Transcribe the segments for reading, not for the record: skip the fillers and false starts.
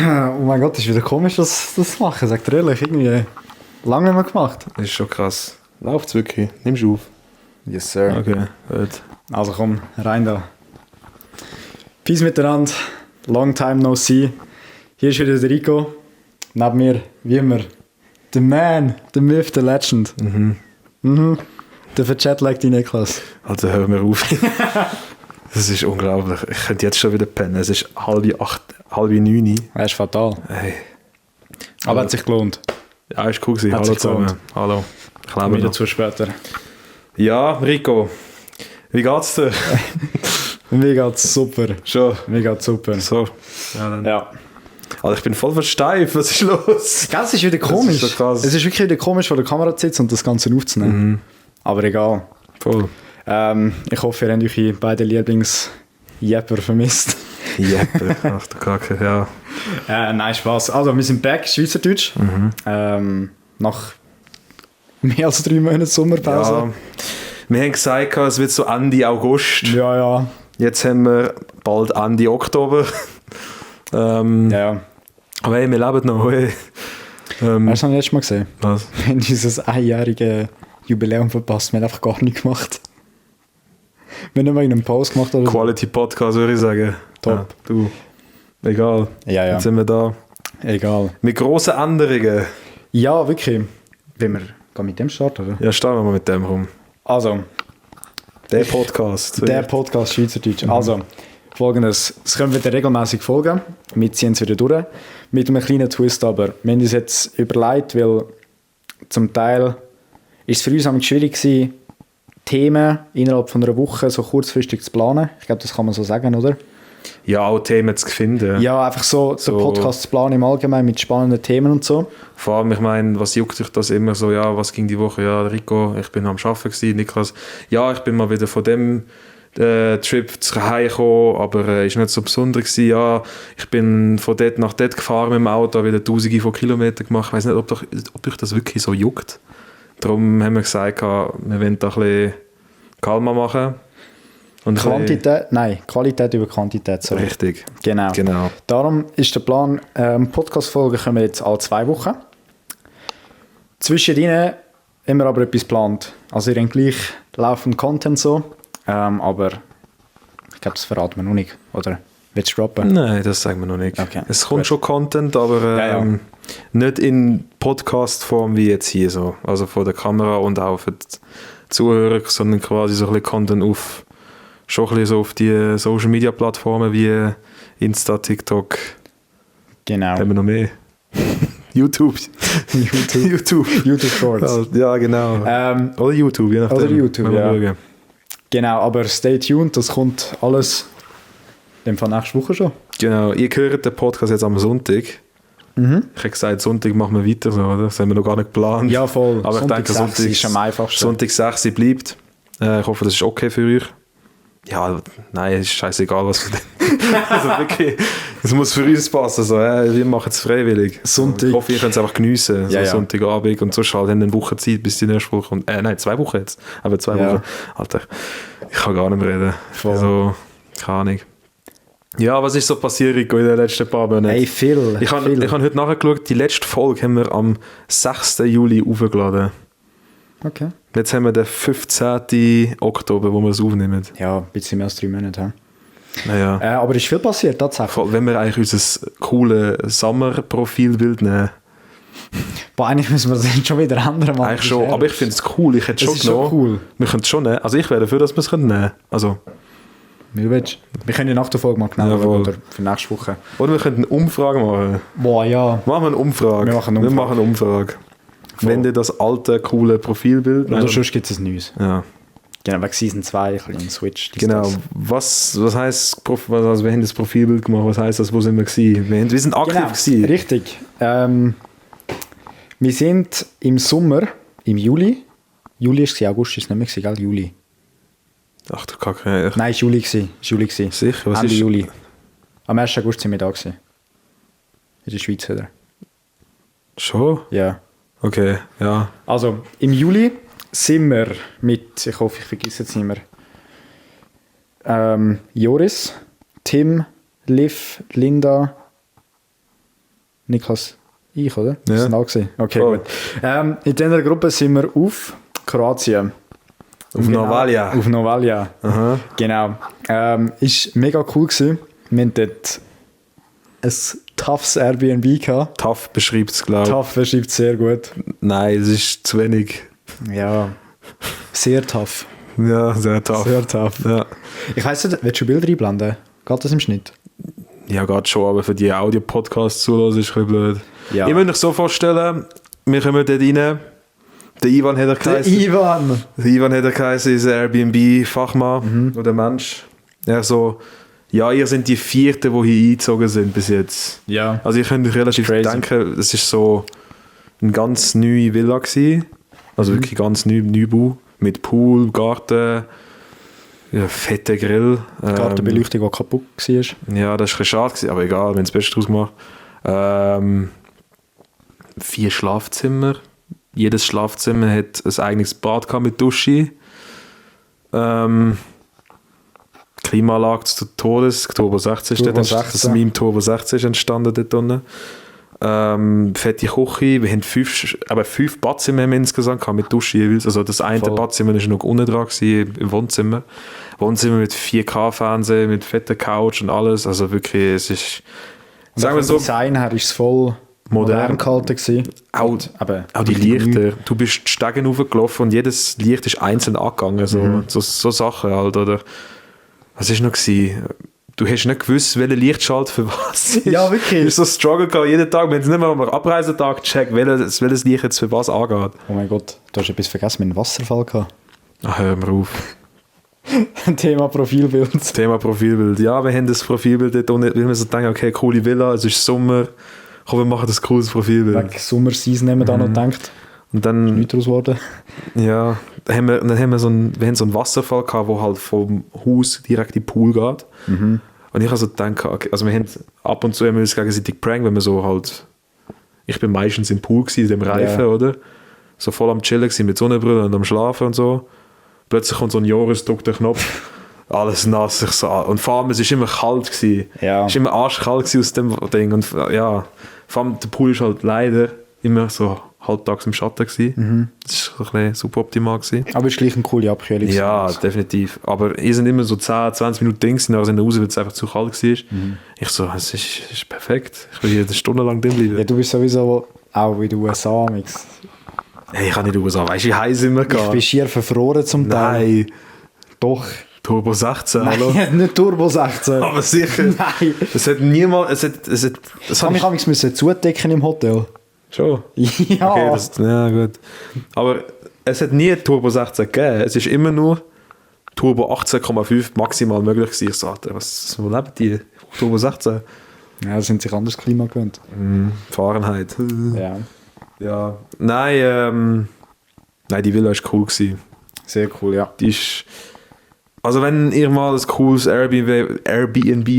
Oh mein Gott, ist wieder komisch, das zu machen. Sag dir ehrlich, irgendwie lange nicht mehr gemacht. Das ist schon krass. Läuft's wirklich? Nimmst du auf? Yes, sir. Okay, gut. Also komm, rein da. Peace miteinander. Long time no see. Hier ist wieder der Rico. Neben mir, wie immer, der Man, der Myth, der Legend. Der verchatlagte Niklas. Also hör mir auf. Das ist unglaublich. Ich könnte jetzt schon wieder pennen. Es ist 7:30, 8:30. Das ist fatal. Hey. Aber hat sich gelohnt. Ja, ist cool gewesen. Hat Hallo sich gelohnt. zusammen. Hallo. Ich Kommen lebe wir noch. dazu später. Ja, Rico. Wie geht's dir? Mir geht's super. Schon. Mir geht's super. So. Ja, dann. Ja. Also ich bin voll versteift. Was ist los? Das ist wieder komisch. Das ist so krass. Es ist wirklich wieder komisch, vor der Kamera zu sitzen und das Ganze aufzunehmen. Aber egal. Voll. Ich hoffe, ihr habt eure beiden Lieblings-Jepper vermisst. Jeppe. Ach du Kacke, ja. Nein, Spaß. Also, wir sind back, Schweizerdeutsch. Nach mehr als 3 Monaten Sommerpause. Ja. Wir haben gesagt, es wird so Ende August. Ja. Jetzt haben wir bald Ende Oktober. Ja. Aber hey, wir leben noch. Hey. Weißt du, was ich letztes Mal gesehen? Was? Wir haben dieses einjährige Jubiläum verpasst. Wir haben einfach gar nichts gemacht. Wir haben nicht mal einen Pause gemacht. Oder so. Quality Podcast, würde ich sagen. Top. Ja, du. Egal. Ja. Jetzt sind wir da. Egal. Mit grossen Änderungen. Ja, wirklich. Wenn wir gehen mit dem starten, oder? Ja, starten wir mal mit dem rum. Also, Der Podcast. der Podcast Schweizerdeutsch. Also, folgendes. Es können wieder regelmäßig folgen. Wir ziehen es wieder durch. Mit einem kleinen Twist aber. Wir haben uns jetzt überlegt, weil zum Teil ist es für uns am schwierig gewesen, Themen innerhalb von einer Woche so kurzfristig zu planen. Ich glaube, das kann man so sagen, oder? Ja, auch Themen zu finden. Ja, einfach so den Podcast zu planen im Allgemeinen mit spannenden Themen und so. Vor allem, ich meine, was juckt dich das immer so? Ja, was ging die Woche? Ja, Rico, ich bin am Arbeiten gewesen. Niklas, ja, ich bin mal wieder von dem Trip zu Hause gekommen, aber ist nicht so besonders gewesen. Ja, ich bin von dort nach dort gefahren mit dem Auto, wieder Tausende von Kilometern gemacht. Ich weiß nicht, ob dich das wirklich so juckt. Darum haben wir gesagt, wir wollen da ein bisschen kalmer machen. Und Qualität über Quantität. Sorry. Richtig. Genau. Darum ist der Plan, Podcast-Folgen kommen jetzt alle 2 Wochen. Zwischendrin haben wir aber etwas geplant. Also ihr habt gleich laufend Content so, aber ich glaube, das verraten wir noch nicht, oder? Willst du droppen? Nein, das sagen wir noch nicht. Okay, es kommt gut. schon Content, aber nicht in Podcast-Form wie jetzt hier so. Also vor der Kamera und auch für die Zuhörer, sondern quasi so ein bisschen Content schon ein bisschen so auf die Social-Media-Plattformen wie Insta, TikTok. Genau. Haben wir noch mehr? YouTube. YouTube Shorts. Ja, genau. Oder YouTube, je nachdem. Oder YouTube, ja. Schauen. Genau, aber stay tuned, das kommt alles in dem Fall nächste Woche schon. Genau, ihr hört den Podcast jetzt am Sonntag. Ich habe gesagt, Sonntag machen wir weiter, so, oder? Das haben wir noch gar nicht geplant. Ja, voll. Aber Sonntag ich denke, 6 ist am einfachsten. Sonntag 6 bleibt. Ich hoffe, das ist okay für euch. Ja, nein, es ist scheißegal, was für den. Also wirklich, es muss für uns passen. So, wir machen es freiwillig. Sonntag. Ich hoffe, ihr könnt es einfach geniessen. Ja. Sonntagabend und so halt in eine Woche Zeit, bis die nächste Woche kommt. Nein, 2 Wochen jetzt. Aber 2 Wochen. Alter, ich kann gar nicht mehr reden. Voll. Also, keine Ahnung. Ja, was ist so passiert, Rico, in den letzten paar Monaten? Hey, viel. Ich habe heute nachgeschaut, die letzte Folge haben wir am 6. Juli aufgeladen. Okay. Jetzt haben wir den 15. Oktober, wo wir es aufnehmen. Ja, ein bisschen mehr als 3 Monate. Naja. Aber es ist viel passiert, tatsächlich. Wenn wir eigentlich unser cooles Sommer-Profilbild nehmen. Boah, eigentlich müssen wir das jetzt schon wieder ändern. Mann. Eigentlich schon, aber ich finde es cool. Ich hätte Es schon ist schon cool. Wir können es schon nehmen. Also ich wäre dafür, dass wir es nehmen können. Also, Wie du willst. Wir können ja nach der Folge mal genau Jawohl. oder für nächste Woche. oder wir könnten eine Umfrage machen. Boah, ja. Machen wir eine Umfrage. Wir machen eine Umfrage. Wenn ihr das alte, coole Profilbild... Oder sonst gibt es ein neues. Ja. Genau, wegen Season 2 ein bisschen ein Switch. Genau. Was heisst, also wir haben das Profilbild gemacht, was heisst das, wo sind wir gewesen? Wir sind aktiv gewesen. Richtig. Wir sind im Sommer, im Juli. Juli ist es, August ist es nicht mehr gewesen, gell? Juli. Ach du Kacke. Nein, es war Juli gewesen. Sicher? Was Ende ist? Juli. Am 1. August sind wir da gewesen. In der Schweiz wieder. Schon? Ja. Okay, ja. Also, im Juli sind wir mit, ich hoffe, ich vergesse jetzt nicht mehr, Joris, Tim, Liv, Linda, Niklas, ich, oder? Ja. Das sind alle gewesen. Okay, Voll. gut. In dieser Gruppe sind wir auf Kroatien. Auf Novalja. Auf Novalja. Aha. Genau. Ist mega cool gewesen. Wir hatten dort ein toughes Airbnb gehabt. Tough beschreibt es, glaube ich. Tough beschreibt sehr gut. Nein, es ist zu wenig. Ja, sehr tough. Ja, sehr tough. Sehr tough. Ja. Ich weiss nicht, willst du Bilder einblenden? Geht das im Schnitt? Ja, geht schon, aber für die Audio-Podcasts zuhören ist ein bisschen blöd. Ja. Ich würde euch so vorstellen, wir kommen dort rein. Der Ivan hat er geheißen. Ivan! Der Ivan hat er geheißen, ist ein Airbnb-Fachmann oder Mensch. Er so, ja, ihr seid die Vierten, die hier eingezogen sind bis jetzt. Ja. Also ihr könnt euch relativ Crazy. denken, es ist so eine ganz neue Villa gewesen. Also wirklich ganz Neubau. Mit Pool, Garten, ja, fette Grill. Die Gartenbeleuchtung, die kaputt war. Ja, das war ein bisschen schade gewesen, aber egal, wir haben das Beste draus gemacht. 4 Schlafzimmer. Jedes Schlafzimmer hat ein eigenes Bad gehabt mit Dusche. Klimaanlage zu Turbo 16 ist Turbo dort 16. das Meme Turbo 16 ist entstanden dort unten. Fette Küche, wir haben 5 Badzimmer haben wir insgesamt gehabt, mit Dusche jeweils. Also das eine Voll. Badzimmer war noch unten dran gewesen, im Wohnzimmer. Wohnzimmer mit 4K-Fernsehen, mit fetter Couch und alles. Also wirklich, es ist, sagen wir Vom so, Design her ist es voll Modern. gehalten gewesen. Auch, Aber auch die Lichter. Du bist die Stegen hochgelaufen und jedes Licht ist einzeln angegangen. So Sachen halt, oder? Was war noch gewesen? Du hast nicht gewusst, welcher Lichtschalter für was ist. Ja, wirklich. Du hast so Struggle gehabt, jeden Tag. Wir haben es nicht mal am Abreisetag gecheckt, welches Licht jetzt für was angeht. Oh mein Gott, du hast etwas vergessen mit dem Wasserfall gehabt. Ach, hör mir auf. Thema Profilbild. Thema Profilbild. Ja, wir haben das Profilbild dort unten, weil wir so denken, okay, coole Villa, es ist Sommer. Komm, wir machen das cooles Profilbild. Wegen Sommerseason haben wir da noch gedacht. Und dann, Nichts daraus geworden. ja, dann haben wir so einen Wasserfall gehabt, wo halt vom Haus direkt in den Pool geht. Und ich habe so gedacht, okay, also wir haben ab und zu haben wir uns gegenseitig prank, wenn wir so halt, ich bin meistens im Pool gewesen, in dem Reifen, Ja. oder? So voll am Chillen gewesen, mit Sonnenbrille und am Schlafen und so. Plötzlich kommt so ein Joris, drückt den Knopf, alles nass. Ich so, und vor allem, es war immer kalt gewesen. Ja. Es war immer arschkalt gewesen aus dem Ding. Und ja, vor allem der Pool ist halt leider immer so halbtags im Schatten gewesen. Das ist so ein bisschen suboptimal gewesen. Aber es ist gleich eine coole Abkühlung. Ja, definitiv. Aber ihr sind immer so 10, 20 Minuten Ding, nachher sind wir raus, weil es einfach zu kalt war. Ich so, es ist perfekt. Ich will hier stundenlang drin bleiben. Ja, du bist sowieso auch in den USA. Mix. Hey, ich kann nicht USA. Weißt du, wie heiß sind wir Ich bin gegangen? schier verfroren zum Teil. Nein, Doch. Turbo 16, hallo? Nein, nicht Turbo 16. Aber sicher. Nein. Es hat niemals. Es Ich habe mich amigs müssen zudecken im Hotel. schon. Ja. Okay, ja, gut. Aber es hat nie Turbo 16 gegeben. Es ist immer nur Turbo 18,5 maximal möglich gewesen. Ich so, Alter, wo leben die? Turbo 16? Ja, sind sich anders Klima gewöhnt. Fahrenheit. Ja. Ja. Nein, die Villa war cool gewesen. Sehr cool, ja. Die ist. Also wenn ihr mal ein cooles Airbnb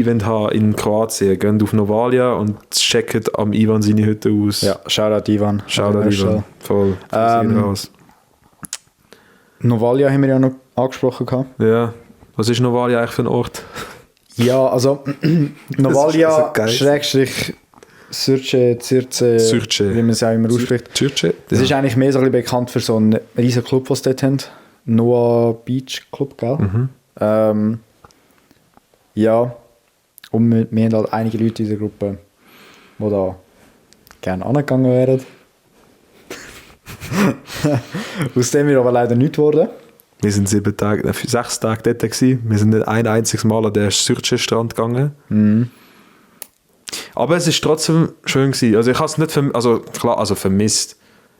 wollt haben in Kroatien, geht auf Novalja und checkt am Ivan seine Hütte aus. Ja, Shoutout Ivan. Shoutout Ivan. Voll. Raus. Novalja haben wir ja noch angesprochen gehabt. Ja. Was ist Novalja eigentlich für ein Ort? Ja, also Das Novalja ist geil. Schrägstrich Circe, Circe. wie man es auch immer ausspricht. Türkei? Das ist eigentlich mehr so ein bisschen bekannt für so einen riesen Club, den sie dort haben. Noah Beach Club, gell? Ja. Und wir haben halt einige Leute in der Gruppe, die da gerne angegangen wären. Aus dem wir aber leider nicht geworden. Wir sind 6 Tage dort gewesen. Wir sind nicht ein einziges Mal an den Syrce-Strand gegangen. Aber es ist trotzdem schön gewesen. Also ich habe es nicht vermisst.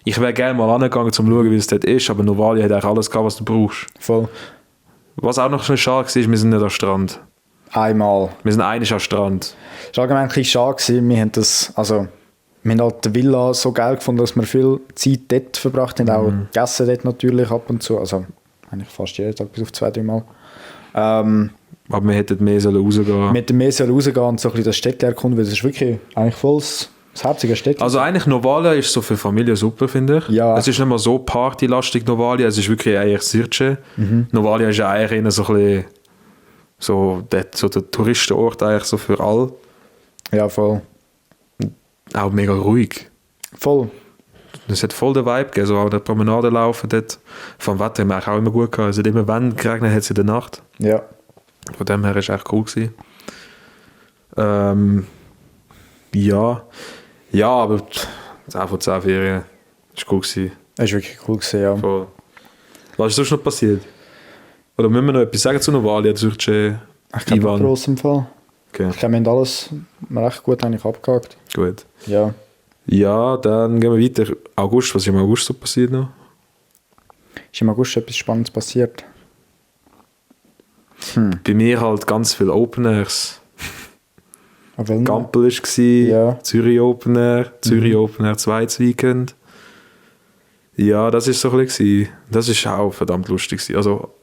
Ich wäre gerne mal angegangen, um zu schauen, wie es dort ist, aber Novalja hat eigentlich alles gehabt, was du brauchst. Voll. Was auch noch schnell schade war, wir sind nicht am Strand. Einmal. Wir sind eigentlich am Strand. Es war allgemein ein bisschen schade gewesen. Wir haben halt die Villa so geil gefunden, dass wir viel Zeit dort verbracht haben. Auch gegessen dort natürlich ab und zu. Also eigentlich fast jeden Tag bis auf 2-3 Mal. Aber wir hätten mehr rausgehen. Mit dem mehr rausgehen und so ein bisschen das Städtchen erkunden, weil das ist wirklich eigentlich voll das herzige Städtchen. Also eigentlich Novalja ist so für Familie super, finde ich. Ja. Es ist nicht mal so partylastig Novalja, es ist wirklich eigentlich Sirce. Novalja ist ja eigentlich eher so ein bisschen so der Touristenort eigentlich so für alle. Ja, voll. Auch auch mega ruhig. Voll. Es hat voll den Vibe gegeben, so an der Promenade laufen dort. Vom Wetter haben wir auch immer gut gehabt. Also immer wenn geregnet hat es in der Nacht. Ja. Von dem her war es echt cool gewesen. Ja. Ja, aber 10 von 10 Ferien ist cool gewesen. Das war wirklich cool gewesen, ja. Voll. Was ist sonst noch passiert? Oder müssen wir noch etwas sagen zu Novalia? Ich glaube, im grossen Fall. Okay. Ich glaube, wir haben alles recht gut eigentlich abgehakt. Gut. Ja. Ja, dann gehen wir weiter. August, was ist im August so passiert noch? Ist im August etwas Spannendes passiert? Bei mir halt ganz viele Open Airs. Aber Gampel war, Ja. Zürich Open Air, Zürich Open Air 2 Weekend. Ja, das war so ein bisschen. Das war auch verdammt lustig gewesen. Also,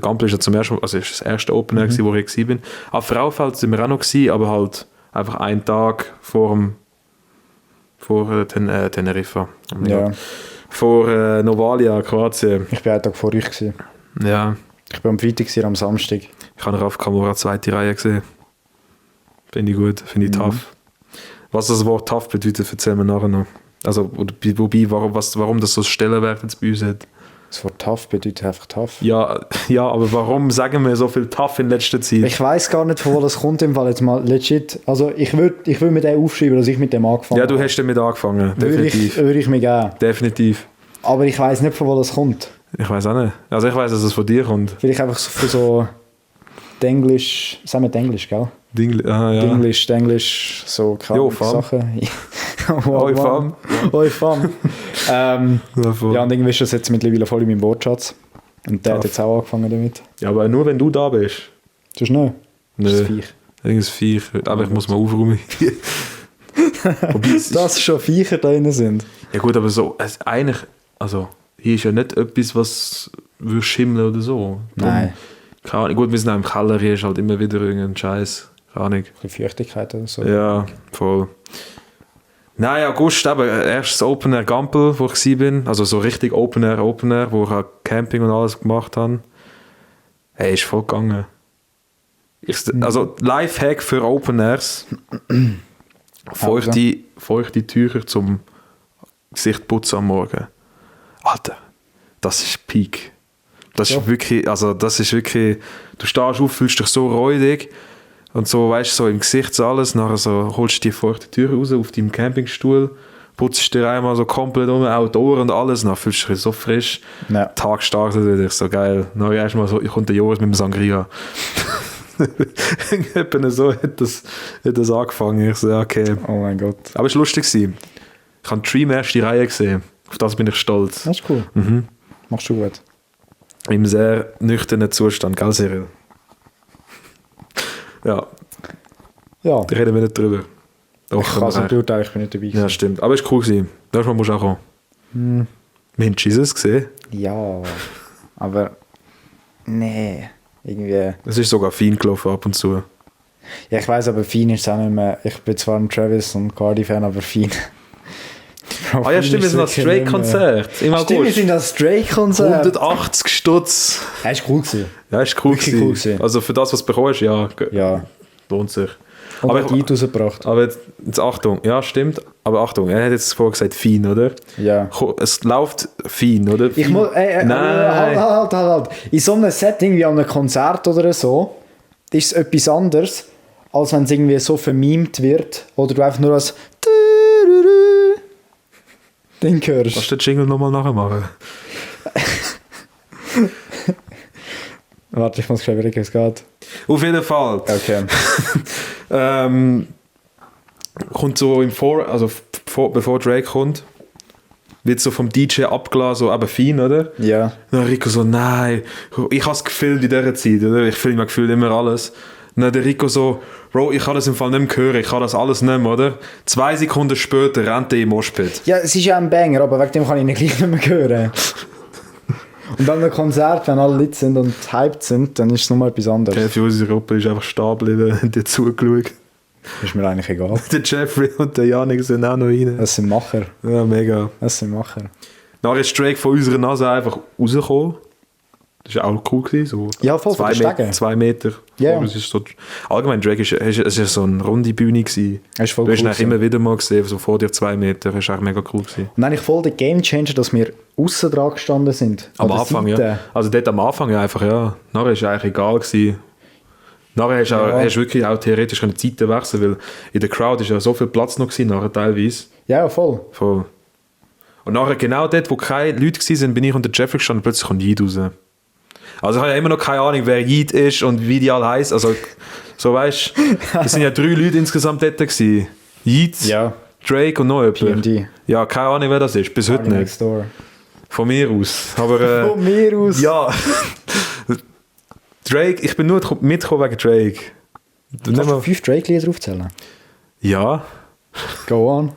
Gampel ist ja zum ersten Mal, also ist das erste Open Air, wo ich war. Auf Fraufeld sind wir auch noch gewesen, aber halt einfach einen Tag vor Teneriffa. Ja. Vor Novalia, Kroatien. Ich war einen Tag vor euch gewesen. Ja, Ich war am Freitag, gewesen, am Samstag. ich habe Raf Kamora 2. Reihe gesehen. Finde ich gut, finde ich tough. Was das Wort tough bedeutet, erzählen wir nachher noch. Also, wobei, warum das so Stellenwert jetzt bei uns hat. Das Wort tough bedeutet einfach tough. Ja, aber warum sagen wir so viel tough in letzter Zeit? Ich weiss gar nicht, von wo das kommt im Fall jetzt mal legit. Also ich will mit dem aufschreiben, dass ich mit dem angefangen Ja, du habe. hast damit angefangen, definitiv. Würde ich mir geben. Definitiv. Aber ich weiss nicht, von wo das kommt. Ich weiß auch nicht. Also ich weiß, dass es von dir kommt. Vielleicht einfach so von so Denglisch, sagen wir Englisch, gell? Ja. Denglisch, so Jo, keine fam. Sachen. Oi, fam. Oi, fam. Ja, voll. Ja, und irgendwie ist das jetzt mittlerweile voll in meinem Wortschatz. Und der hat jetzt auch angefangen damit. Ja, aber nur wenn du da bist. Du hast nicht? Das ist Nö. das Viech. Irgendes Viech. Aber ich muss mal aufräumen. Wobei es ist- Dass schon Viecher da drin sind. Ja gut, aber so, eigentlich, also hier ist ja nicht etwas, was würde schimmeln oder so. Nein. Keine Ahnung. Gut, wir sind auch im Keller, hier ist halt immer wieder irgendein Scheiß. Keine Ahnung. Die Feuchtigkeit oder so. Ja, voll. Nein, August, eben, erstes Open Air Gampel, wo ich war. Also so richtig Open Air, wo ich auch Camping und alles gemacht habe. Hey, ist voll gegangen. Also Lifehack für Open Airs. Feuchte Tücher zum Gesicht putzen am Morgen. Alter, das ist Peak. Das ist wirklich, du stehst auf, fühlst dich so räudig und so, weißt du, so im Gesicht so alles, nachher so holst du die feuchte Tür raus auf deinem Campingstuhl, putzt dir einmal so komplett um, auch die Ohren und alles, dann fühlst du dich so frisch. Ja. Tag startet wieder, so geil. Dann erstmal so, ich komme der Joris mit dem Sangria. Eben so hat das angefangen. Ich so, ja, okay. Oh mein Gott. Aber es war lustig. Ich habe die Dream erste Reihe gesehen. Auf das bin ich stolz. Das ist cool. Machst du gut. Im sehr nüchternen Zustand, gell, Cyril? Ja, Ja. da reden wir nicht drüber. Doch, Ich kann es nicht beurteilen, ich bin nicht dabei. ja, stimmt. Aber es war cool gewesen. Das musst du auch kommen. Wir haben Jesus gesehen. Ja, aber nee, irgendwie. Es ist sogar fein gelaufen ab und zu. Ja, ich weiss, aber Fien ist auch nicht mehr. Ich bin zwar ein Travis und Cardi-Fan, aber Fien. Ah ja, stimmt, wir sind das Drake-Konzert im August. Stimmt, wir sind das Drake-Konzert. 180 Stutz. Das war cool gewesen. Ja, ist cool Wirklich gewesen. cool gewesen. Also für das, was du bekommst, ja, Ja. lohnt sich. Und Aber hat Lied rausgebracht. Aber jetzt Achtung, ja stimmt, aber Achtung, er hat jetzt vorher gesagt fein, oder? Ja. Es läuft fein, oder? Ich muss, Nein. halt. In so einem Setting wie an einem Konzert oder so, ist es etwas anderes, als wenn es irgendwie so vermimt wird oder du einfach nur als Ding hörst. Kannst du den Jingle nochmal nachher machen? Warte, ich muss gleich überlegen, wie es geht. Auf jeden Fall. Okay. Kommt so bevor Drake kommt, wird so vom DJ abgelassen, so eben fein, oder? Ja. Dann Rico so, nein, ich habe es gefühlt in dieser Zeit, oder? Ich filme gefühlt immer alles. Dann der Rico so, Bro, ich kann das im Fall nicht mehr hören, ich kann das alles nicht mehr, oder? 2 Sekunden später rennt er im Moshpit. Ja, es ist ja ein Banger, aber wegen dem kann ich ihn gleich nicht mehr hören. Und an einem Konzert, wenn alle Leute sind und hyped sind, dann ist es nochmal etwas anderes. Der für unsere Gruppe ist einfach stehen geblieben und dir zugeschaut. Ist mir eigentlich egal. Der Jeffrey und der Janik sind auch noch rein. Das sind Macher. Ja, mega. Das sind Macher. Nachher ist Drake von unserer Nase einfach rausgekommen. Das war auch cool gewesen, so Ja, voll von den Stegen. 2 Meter. Ja. Das ist so, allgemein, Drake ist so eine runde Bühne gewesen. Das ist voll Du hast cool ihn eigentlich immer wieder mal gesehen, so vor dir 2 Meter. Das ist eigentlich mega cool gewesen. Und eigentlich voll der Gamechanger, dass wir aussen dran gestanden sind. Am An der Anfang, Seite. ja. Also dort am Anfang ja einfach, ja. Nachher war es eigentlich egal gewesen. Nachher hast du wirklich auch theoretisch die Zeiten wechseln, weil in der Crowd ist ja so viel Platz noch gewesen, nachher teilweise. Ja, voll. Voll. Und nachher genau dort, wo keine Leute waren, bin ich unter Jeffrey gestanden und plötzlich kommt Yeet raus. Also ich habe ja immer noch keine Ahnung, wer Yeet ist und wie die alle heißen. Also, so weißt du, es sind ja 3 Leute insgesamt dort gewesen. Yeet, Ja. Drake und noch jemand. PMD. Ja, keine Ahnung, wer das ist, bis heute nicht. Next door. Von mir aus. Aber, Von mir aus. ja. Drake, ich bin nur mitgekommen wegen Drake. Kannst du 5 Drake-Lieder aufzählen? Ja, Go on.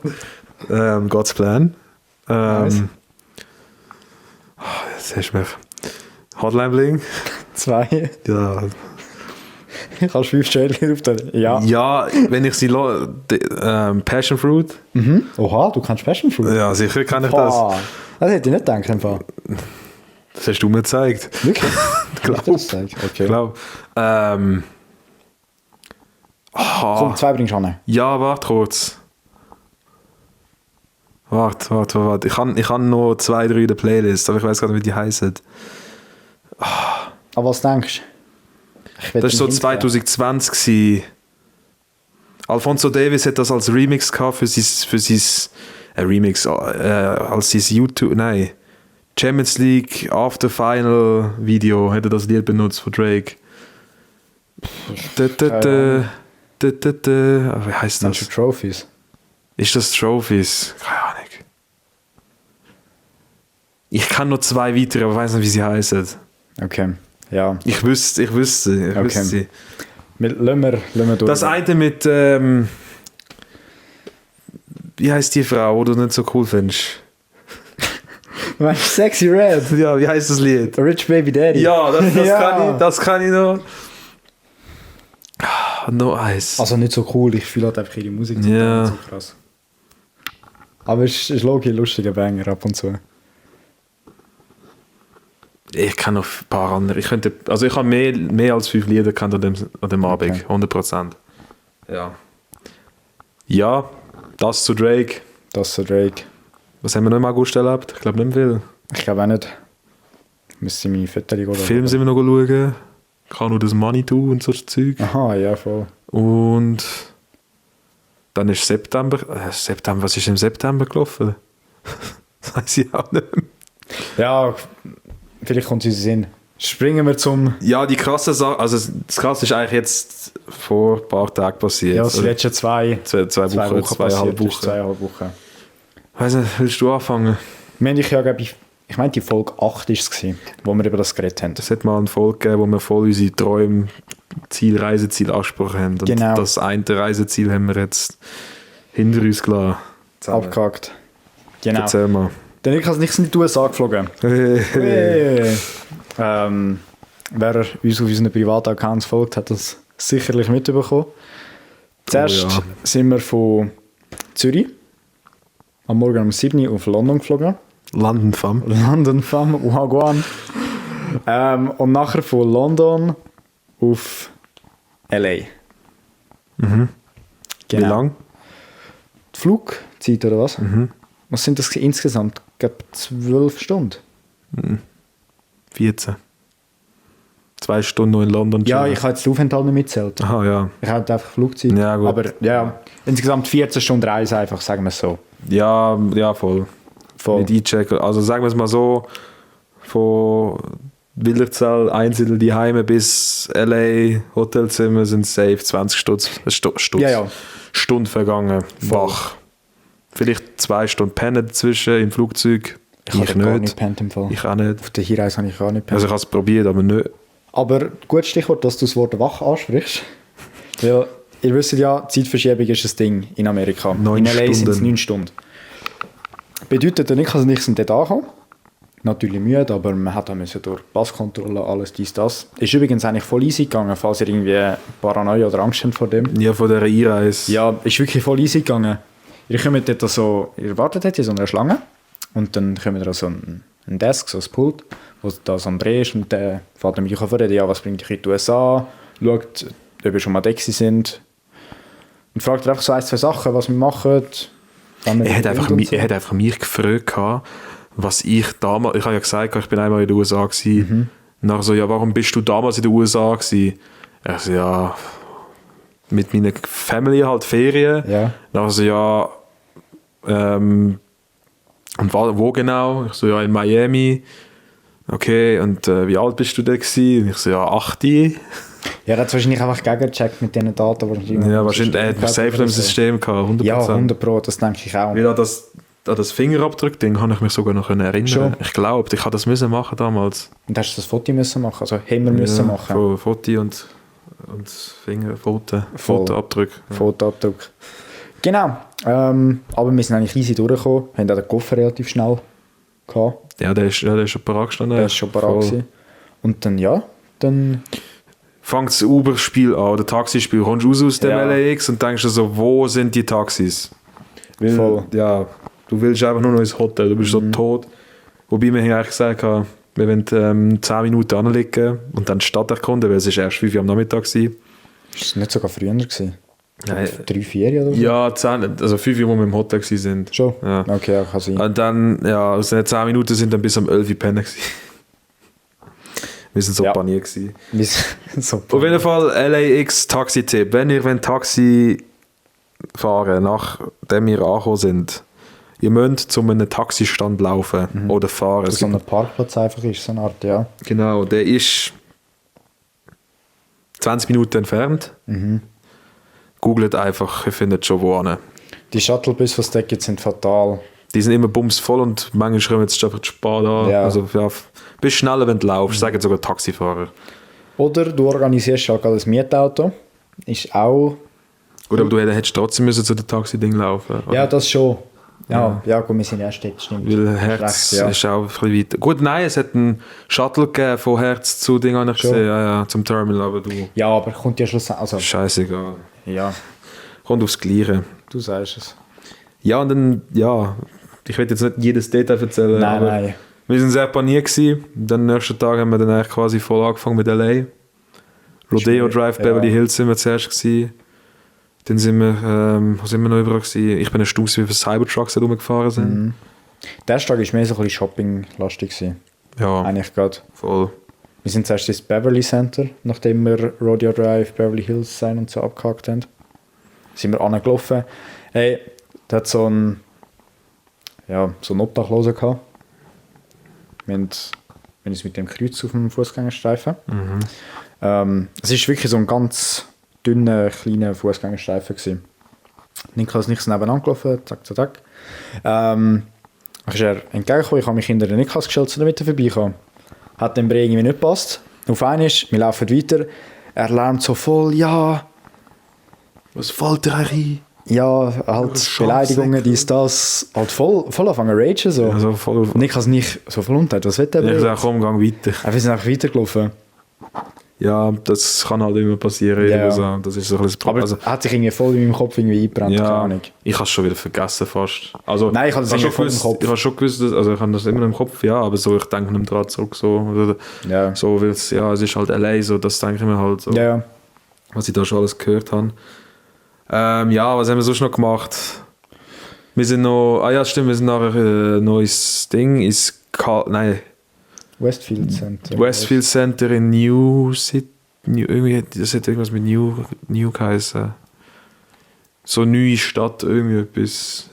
God's Plan. Nice. Jetzt hast du mich. Hotline Bling. 2. Ja. Kannst du 5 Drake-Lieder aufzählen? Ja. Ja, wenn ich sie Passion Fruit. Mhm. Oha, du kannst Passion Fruit. Ja, sicher kann ich das. Boah. Das hätte ich nicht gedacht. Im Fall. Das hast du mir gezeigt. Wirklich? Glaub. Okay. Ich glaube. Komm, 2 bringst du an. Ja, warte kurz. Warte. Ich kann noch 2, 3 in der Playlist, aber ich weiß gar nicht, wie die heißen. Aber was denkst du? Das war so 2020 gewesen. Alfonso Davis hat das als Remix gehabt für sein Remix, als sein YouTube, nein, Champions League After Final Video hat er das Lied benutzt von Drake. Wie heißt Meinst du das? Trophies? Ist das Trophies? Keine Ahnung. Ich kann nur 2 weitere, aber weiß nicht, wie sie heißen. Okay, ja. Ich wüsste. Okay. Lassen wir durch. Das eine mit, wie heißt die Frau, die du nicht so cool findest? Meinst du Sexy Red? Ja, wie heißt das Lied? Rich Baby Daddy? Ja, das Ja. das kann ich noch. No Eis. Also nicht so cool, ich fühle halt einfach ihre Musik Ja. so krass. Aber es ist logisch ein lustiger Banger ab und zu. Ich kann noch ein paar andere. Ich habe mehr als 5 Lieder gekannt an dem Abend. Okay. 100%. Ja. Ja, das zu Drake. Das ist so Drake. Was haben wir noch im August erlebt? Ich glaube nicht viel. Ich glaube auch nicht. Müsste ich meine Fotos oder Film sind wir noch schauen. Kann nur das Manitou und so Zeug. Aha, ja, voll. Und dann ist September. Was ist im September gelaufen? Das weiß ich auch nicht mehr. Ja, vielleicht kommt es uns in den Sinn. Springen wir zum... Ja, die krasse Sache, also das Krasse ist eigentlich jetzt vor ein paar Tagen passiert. Ja, das Oder letzten zwei Wochen, passiert, 2,5 Wochen. 2,5 Wochen. Weiss nicht, willst du anfangen? Wir haben ja, glaube ich meine, die Folge 8 war es, wo wir über das geredet haben. Es hat mal eine Folge gegeben, wo wir voll unsere Träume, Reiseziel angesprochen haben. Und Genau. das eine Reiseziel haben wir jetzt hinter uns gelassen. Abgehakt. Genau. Erzähl mal. Dann ich habe nicht in die USA geflogen. Hey. Wer uns auf unseren privaten Accounts folgt, hat das sicherlich mitbekommen. Zuerst ja. sind wir von Zürich am Morgen um 7 Uhr auf London geflogen. London Fam. London Fam, Wagwan. Und nachher von London auf L.A. Mhm. Wie lang? Die Flugzeit oder was? Was sind das insgesamt? Ich glaube 12 Stunden. 14. 2 Stunden noch in London. Ja, chillen. ich habe jetzt den Aufenthalt nicht mitgezählt. Aha, ja. Ich habe einfach Flugzeit. Ja, gut. Aber ja, insgesamt 14 Stunden Reise einfach, sagen wir es so. Ja, voll. Voll. Mit einchecken. Also sagen wir es mal so, von Wilderzell, Einzel die Heime bis L.A. Hotelzimmer sind safe 20 Stunden vergangen. Wach. Vielleicht 2 Stunden pennen dazwischen im Flugzeug. Ich habe gar nicht gepennt im Fall. Ich auch nicht. Auf der Hinreise habe ich gar nicht gepennt. Also ich habe es probiert, aber nicht. Aber gutes Stichwort, dass du das Wort wach ansprichst. Weil, ihr wisst ja, Zeitverschiebung ist ein Ding in Amerika. 9 in LA sind es Stunden. 9 Stunden. Bedeutet nicht, dass ich dort ankomme. Natürlich müde, aber man hat auch durch Passkontrolle, alles dies, das. Ist übrigens eigentlich voll easy gegangen, falls ihr irgendwie Paranoia oder Angst habt vor dem. Ja, von dieser Einreise. Ja, ist wirklich voll easy gegangen. Ihr kommt dort so, ihr wartet dort in so einer Schlange und dann kommt da so ein Desk, so ein Pult, wo das am Dreh ist und der fährt dann mich vorreden, ja, was bringt dich in die USA, schaut, ob wir schon mal da sind und fragt einfach so 1, 2 Sachen, was wir machen. Er hat einfach mich gefragt, was ich damals, ich habe ja gesagt, ich bin einmal in den USA gewesen. Nachher so, ja, warum bist du damals in den USA gewesen? Er so, ja, mit meiner Family halt Ferien. Ja. Nachher so, ja, und wo genau? Ich so, ja, in Miami. Okay, und wie alt bist du da gewesen? Und ich so, ja, 8. Ja, das hat wahrscheinlich einfach gegengecheckt mit diesen Daten. Ja, wahrscheinlich, er hat mich safe im System gehabt, 100%. Ja, 100%, das denke ich auch. Weil an das Fingerabdruck-Ding kann ich mich sogar noch erinnern. Schon. Ich glaube, ich habe das müssen machen damals. Und hast du das Foto müssen machen? Also haben wir müssen machen? Von Foto und Fotoabdruck. Ja. Fotoabdruck. Genau. Aber wir sind eigentlich easy durchgekommen. Haben auch den Koffer relativ schnell gehabt. Ja, der ist schon parat gestanden. Der ist schon parat gewesen. Und dann fängt das Uber-Spiel an, oder Taxispiel. Kommst du raus aus dem Ja. LAX und denkst dir so, wo sind die Taxis? Weil, Voll. ja, du willst einfach nur noch ins Hotel, du bist so tot. Wobei wir eigentlich gesagt haben, wir wollen 10 Minuten anliegen und dann die Stadt erkunden, weil es ist erst 5 Uhr am Nachmittag war. ist es nicht sogar früher gewesen? Nein. 3, 4 oder so? Ja, 10, also 5 Uhr, wo wir im Hotel waren. Schon? Ja. Okay, ja, kann sein. Und dann, ja, aus den 10 Minuten sind dann bis um 11 Uhr pennen gewesen. Wir sind so Ja. paniert gewesen. So. Auf jeden Fall LAX Taxi-Tipp. Wenn ihr Taxi fahren nachdem wir angekommen sind, ihr müsst zu einem Taxistand laufen oder fahren. Dass so ein Parkplatz einfach ist, so eine Art, ja. Genau, der ist 20 Minuten entfernt. Googelt einfach, ihr findet schon wo hin. Die Shuttlebus, die es da gibt, sind fatal. Die sind immer bumsvoll und manchmal kommen jetzt einfach zu spät an. Ja. Also ja, bist schneller, wenn du laufst, sagen sogar Taxifahrer. Oder du organisierst halt gerade ein Mietauto. Ist auch... Oder aber du hättest trotzdem müssen zu dem Taxi-Ding laufen. Ja, das schon. Ja, gut, wir sind erst dort, stimmt. Weil Herz Recht, ja. ist auch ein bisschen weiter. Gut, nein, es hat einen Shuttle gegeben von Herz zu Ding, habe ich Schon. gesehen, ja, zum Terminal, aber du, Ja, aber kommt ja schlussendlich... Also, scheißegal. ja, Kommt aufs Gleiche. du sagst es. Ja, und dann, ja, ich will jetzt nicht jedes Detail erzählen, Nein, aber nein. wir sind sehr paniert gewesen. Dann am nächsten Tag haben wir dann eigentlich quasi voll angefangen mit L.A. Rodeo Drive, ja. Beverly Hills sind wir zuerst gewesen. Dann sind wir, wo sind wir noch überall gewesen? Ich bin erstaunt, wie viele Cybertrucks da rumgefahren sind. Der erste Tag war mehr so ein bisschen shoppinglastig gewesen. Ja, Eigentlich gerade. voll. Wir sind zuerst ins Beverly Center, nachdem wir Rodeo Drive, Beverly Hills sein und so abgehakt haben. Sind wir angelaufen. Hey, da hat so einen Obdachlosen gehabt. Wir haben uns mit dem Kreuz auf dem Fußgängerstreifen. Es ist wirklich so ein ganz dünner, kleiner Fußgängerstreifen gewesen. Niklas und ich sind nebeneinander gelaufen, zack, zack, zack. Dann ist er entgegengekommen, ich habe mich hinter den Niklas gestellt, so damit er vorbeikommen. Hat dem Bre irgendwie nicht gepasst. Auf einmal, wir laufen weiter, er lärmt so voll, ja, Was fällt dir ein? ja, halt Beleidigungen, dies, das, halt voll anfangen zu ragen, so. Also voll. Und Niklas nicht so voll unter, was will der? Ich Bre? sage, komm, gang weiter. Wir sind einfach weitergelaufen. Ja, das kann halt immer passieren. Ja. Also, das ist so ein bisschen Aber also, er hat sich irgendwie voll in meinem Kopf irgendwie eingebrannt, keine ja, Ahnung. ich habe es schon wieder vergessen fast. Also, Nein, ich habe das schon irgendwie voll im gewusst, Kopf. ich habe schon gewusst, also ich habe das immer im Kopf, ja, aber so, ich denke nicht dran zurück, so, oder, Ja. so, weil es, ja, es ist halt LA, so, das denke ich mir halt so, Ja, was ich da schon alles gehört habe. Ja, was haben wir sonst noch gemacht? Wir sind noch, ja stimmt, wir sind nachher neues Ding, Westfield Center. Westfield Center in New City, irgendwie, das hat irgendwas mit New geheißen. So neue Stadt, irgendwie etwas.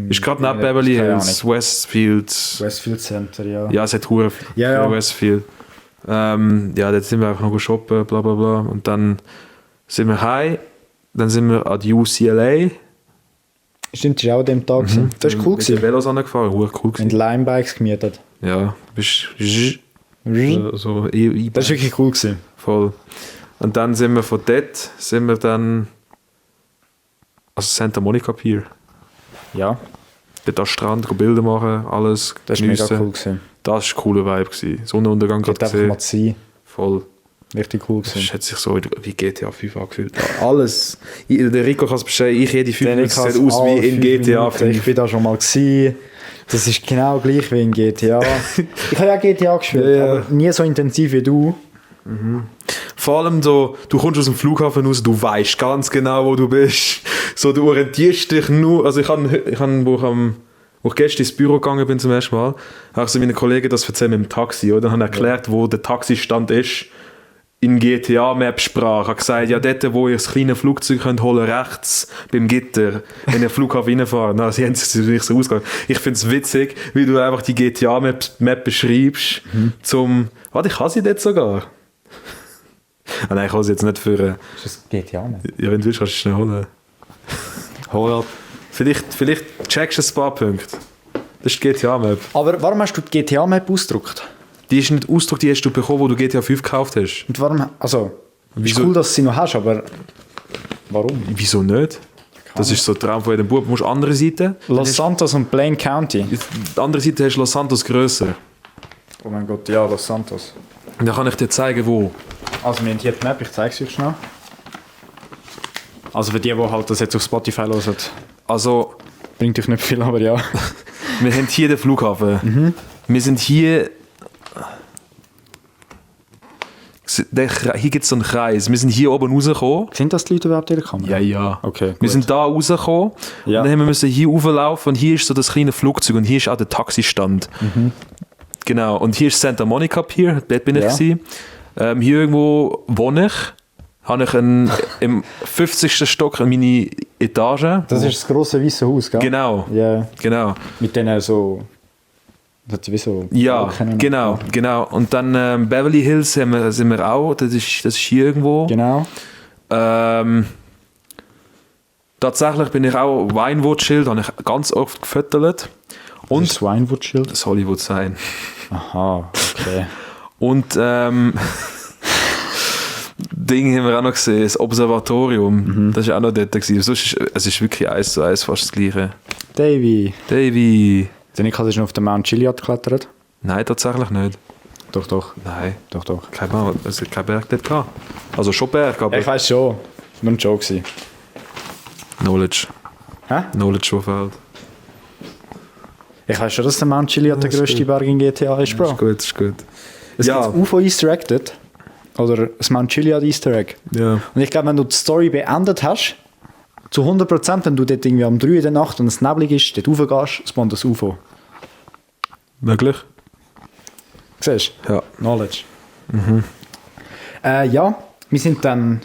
Ist gerade neben Beverly keine Hills, Westfield. Westfield Center, ja. Ja, es hat Hure Ja. Westfield. Ja, dort sind wir einfach noch shoppen, bla bla bla. Und dann sind wir heim, dann sind wir an die UCLA. Stimmt, das war auch an dem Tag. gewesen. Das war cool. Mit den Gewesen. Velos angefahren, hure cool Wir haben gewesen. Limebikes gemietet. Ja, bist Das so war wirklich cool. Gewesen. voll. Und dann sind wir von dort, also Santa Monica Pier. Ja, Dort am Strand, gehen Bilder machen, alles das war mega geniessen. cool. Gewesen. Das war ein cooler Vibe. Gewesen. Sonnenuntergang Dort gerade einfach mal gesehen. zu sein. Voll. Richtig cool. Das Gewesen. hat sich so wie GTA 5 angefühlt. Alles. Der Rico kann es beschreiben, ich jede 5 Minuten sieht aus wie in GTA 5. Ich bin da schon mal gewesen. Das ist genau gleich wie in GTA. Ich habe ja GTA gespielt, Ja. aber nie so intensiv wie du. Vor allem so, du kommst aus dem Flughafen raus, du weißt ganz genau, wo du bist. So, du orientierst dich nur. Also wo ich gestern ins Büro gegangen bin zum ersten Mal, habe ich so meinen Kollegen das erzählt mit dem Taxi, oder? Habe erklärt, wo der Taxistand ist. In GTA-Map-Sprache. Ich habe gesagt, ja, dort, wo ihr das kleine Flugzeug könnt holen, rechts beim Gitter, wenn ihr den Flughafen reinfahrt. Na, sie haben sich nicht so ausgegangen. Ich finde es witzig, wie du einfach die GTA-Map beschreibst, warte, ich habe sie dort sogar. Nein, ich habe sie jetzt nicht für... Ist das GTA nicht? Ja, wenn du willst, kannst du es schnell holen. Hol ab. Vielleicht checkst du ein paar Punkte. Das ist die GTA-Map. Aber warum hast du die GTA-Map ausgedruckt? Die ist nicht Ausdruck, die hast du bekommen, wo du GTA 5 gekauft hast. Und warum, also, Wieso? ist cool, dass du sie noch hast, aber warum? Wieso nicht? Das ist so ein Traum von jedem Bub. Du musst andere Seite. Los Santos und Blaine County. Die andere Seite hast du Los Santos grösser. Oh mein Gott, ja, Los Santos. Und dann kann ich dir zeigen, wo. Also wir haben hier die Map, ich zeige es euch schnell. Also für die halt das jetzt auf Spotify hören, Also, bringt euch nicht viel, aber ja. wir haben hier den Flughafen. Wir sind hier... Hier gibt es so einen Kreis. Wir sind hier oben rausgekommen. Sind das die Leute überhaupt in der Kamera? Ja. Okay, Wir gut. sind da rausgekommen Ja. und dann haben wir müssen hier rauflaufen und hier ist so das kleine Flugzeug und hier ist auch der Taxistand. Genau, und hier ist Santa Monica Pier, dort bin ich Ja. gewesen. Hier irgendwo wohne ich. Habe ich im 50. Stock meine Etage. Das ist das grosse weiße Haus, gell? Genau, Ja, genau. mit denen so... Das ist wie so... Ja, Balken. genau. Und dann Beverly Hills sind wir auch, das ist hier irgendwo. Genau. Tatsächlich bin ich auch Vinewood-Schild, habe ich ganz oft gefüttert. Und Und das Winewood-Schild? das Hollywood sein. Aha, okay. Und Ding haben wir auch noch gesehen, das Observatorium. Das war auch noch dort gewesen. Es ist wirklich 1:1 fast das Gleiche. Davy. Davy. Der Nick hat schon auf den Mount Chiliad geklettert. Nein, tatsächlich nicht. Doch. Nein, Doch. kein Berg dort gehabt. Also schon Berg, aber Ich weiß schon. Das war nur ein Joke gewesen. Knowledge. Hä? Knowledge, wo fehlt. Ich weiß schon, dass der Mount Chiliad der ist grösste gut. Berg in GTA ist, Bro. Ist gut. Es Ja. gibt das UFO Easter Egg dort. Oder das Mount Chiliad Easter Egg. Ja. Und ich glaube, wenn du die Story beendet hast, zu 100%, wenn du dort irgendwie um 3 in der Nacht und es neblig ist, dort raufgehst, spawnt das UFO. Möglich? Siehst du? Ja. Knowledge. Ja, wir sind dann,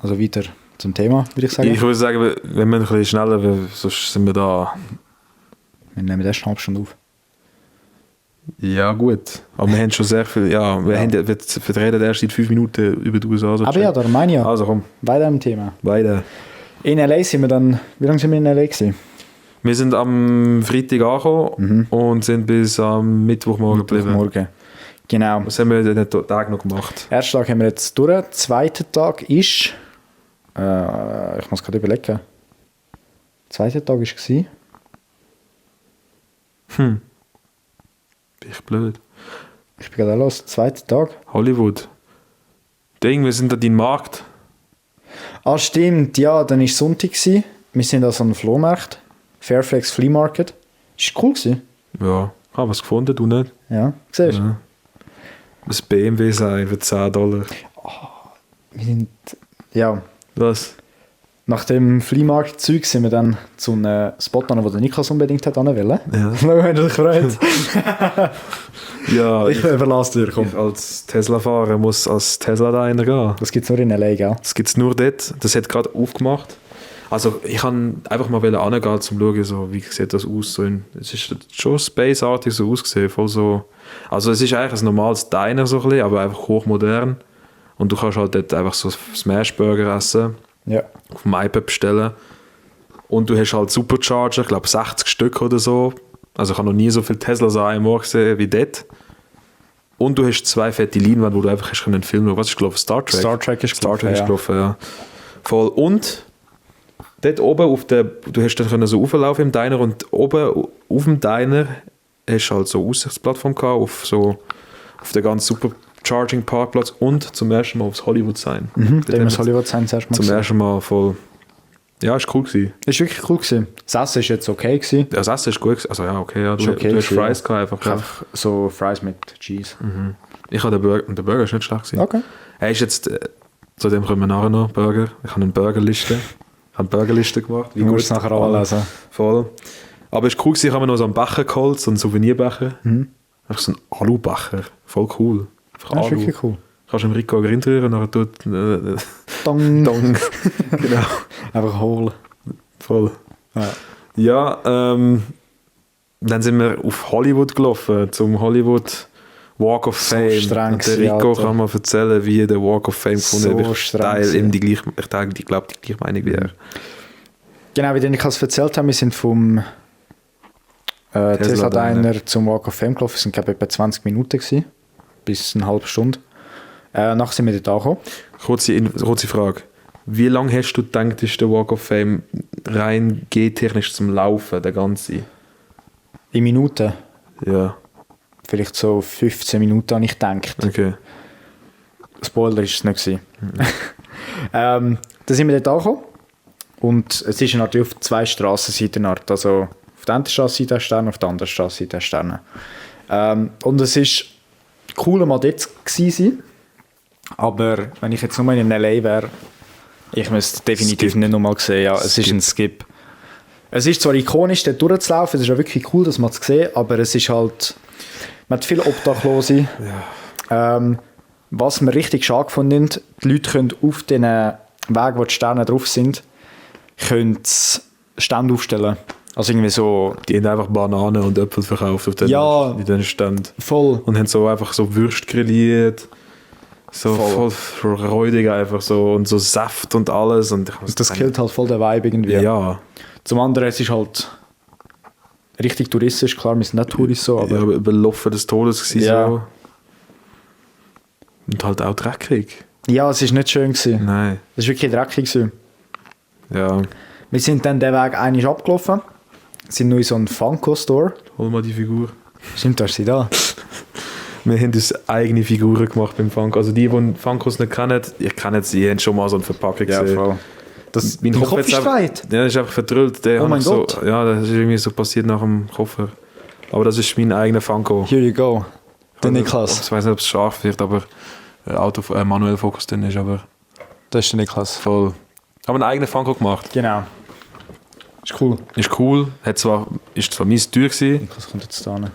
also weiter zum Thema, würde ich sagen. Ich würde sagen, wenn wir ein bisschen schneller, sonst sind wir da. Wir nehmen erst eine halbe Stunde auf. Ja, gut. Aber wir haben schon sehr viel. Ja, wir reden erst seit 5 Minuten über die USA. Aber ja, darum meine ich ja. Also komm, Bei diesem Thema. weiter. In L.A. sind wir dann, wie lange sind wir in L.A. gewesen? Wir sind am Freitag angekommen und sind bis am Mittwochmorgen geblieben. Morgen. Genau. Was haben wir den Tag noch gemacht? Ersten Tag haben wir jetzt durch. Zweiter Tag ist, ich muss gerade überlegen. Zweiter Tag war, Bin ich blöd. ich bin gerade auch los, zweiter Tag. Hollywood. Ding, wir sind an deinem Markt. Ah, stimmt, ja, dann war Sonntag gewesen. Wir sind also an einem Flohmarkt. Fairfax Flea Market. Ist cool gewesen. Ja, habe was gefunden, du nicht? Ja, siehst du? Ja. Das BMW sein für $10. Wir sind, ja, Was? nach dem Fleamarkt-Zeug sind wir dann zu einem Spot an, wo der Niklas unbedingt hat wollen. Ja. Schau, wenn du dich freut. Ja, Ich überlasse dir, komm. ich als Tesla-Fahrer muss als Tesla-Diner gehen. Das gibt es nur in L.A., gell? Das gibt es nur dort. Das hat gerade aufgemacht. Also ich kann einfach mal hingehen, um zu schauen, so, wie sieht das aus. So es ist schon spaceartig so ausgesehen. Voll so. Also es ist eigentlich ein normales Diner, so ein bisschen, aber einfach hochmodern. Und du kannst halt dort einfach so Smashburger essen, Ja. auf dem iPad bestellen. Und du hast halt Supercharger, ich glaube 60 Stück oder so. Also ich habe noch nie so viele Teslas an einem Ort gesehen wie dort. Und du hast 2 fette Leinwände, wo du einfach einen Film schauen. Was ist gelaufen? Star Trek? Star Trek ist Star Trek ist gelaufen, gelaufen, ja. Voll. Und dort oben du hast dann so rauflaufen im Diner und oben auf dem Diner hast du halt so eine Aussichtsplattform gehabt auf den ganz super Charging-Parkplatz und zum ersten Mal aufs Hollywood sein. Da haben wir das Hollywood Sign zuerst mal Zum gesehen. ersten Mal voll. Ja, ist cool gewesen. Das war wirklich cool gewesen. Das Essen war jetzt okay gewesen. Das Essen ist gut gewesen. Also ja, okay, ja. Du hast Fries gehabt einfach. Einfach so Fries mit Cheese. Ich habe der Burger ist nicht schlecht gewesen. Okay. Er ist jetzt, zu dem kommen wir nachher noch, Burger. Ich habe eine Burgerliste. Gemacht. Wie musst du es nachher anlesen. Voll. Aber es war cool gewesen, ich habe mir noch so einen Becher geholt, so einen Souvenirbecher. Einfach so einen Alubecher. Voll cool. Einfach Das ist wirklich cool. Kannst du im Rico reinrühren, nachher tut... Dong. Dong. Genau. Einfach holen. Voll. Ja, dann sind wir auf Hollywood gelaufen, zum Hollywood Walk of Fame. streng Und der Rico Alter. kann mir erzählen, wie er den Walk of Fame gefunden hat. Ich streng teile ihm die gleiche Meinung wie er. Genau, wie ich es erzählt habe, wir sind vom Tesla Diner zum Walk of Fame gelaufen. Es waren, glaube ich, etwa 20 Minuten gewesen, bis eine halbe Stunde. Nachher sind wir dort angekommen. Kurze Frage. Wie lange hast du gedacht, ist der Walk of Fame rein G-technisch zum Laufen, der ganze? In Minuten. Ja, Vielleicht so 15 Minuten habe ich gedacht. okay. Spoiler ist es nicht gewesen. Dann sind wir dort angekommen. Und es ist natürlich auf 2 Strassenseiten. Also auf der einen Strassenseite ein Stern, auf der anderen Strassenseite ein Stern. Und es ist cool, mal dort gewesen. Aber wenn ich jetzt nur in L.A. wäre, ich müsste definitiv Skip. nicht nochmal sehen. Ja, es ist ein Skip. Es ist zwar ikonisch, dort durchzulaufen, es ist auch wirklich cool, das mal zu sehen, aber es ist halt, man hat viele Obdachlose. Ja. Was wir richtig schade gefunden haben, die Leute können auf den Weg, wo die Sterne drauf sind, können Stände aufstellen. Also irgendwie so... Die haben einfach Bananen und Äpfel verkauft auf den, Ja. in den Ständen. Voll. Und haben so einfach so Würst grilliert. So voll räudig einfach so. Und so Saft und alles. Und Das killt halt voll den Vibe irgendwie. Ja. Zum anderen, es ist halt richtig touristisch, klar, wir sind nicht Touris so, aber... Ja, überlaufen des Todes gewesen, Ja. so. Und halt auch dreckig. Ja, es ist nicht schön gewesen. Nein. Es ist wirklich dreckig gewesen. Ja. Wir sind dann den Weg einmal abgelaufen, sind nur in so einem Funko-Store. Hol mal die Figur. Stimmt, da ist sie da. Wir haben uns eigene Figuren gemacht beim Funko. Also die Funkos nicht kennen, ich kenne sie, haben schon mal so eine Verpackung gesehen. voll. Das, Mein dein Kopf Kopf jetzt ist einfach- frei. Ja, das ist einfach verdrüllt. Der Oh hat mein so, Gott. Ja, das ist irgendwie so passiert nach dem Koffer. Aber das ist mein eigener Funko. Here you go. Der Also, Niklas. Ich weiß nicht, ob es scharf wird, aber manuell Fokus drin ist, aber Das ist der Niklas. voll. Haben einen eigenen Funko gemacht. Genau. Ist cool. Ist cool. Ist zwar mies teuer gewesen. Niklas kommt jetzt da hin.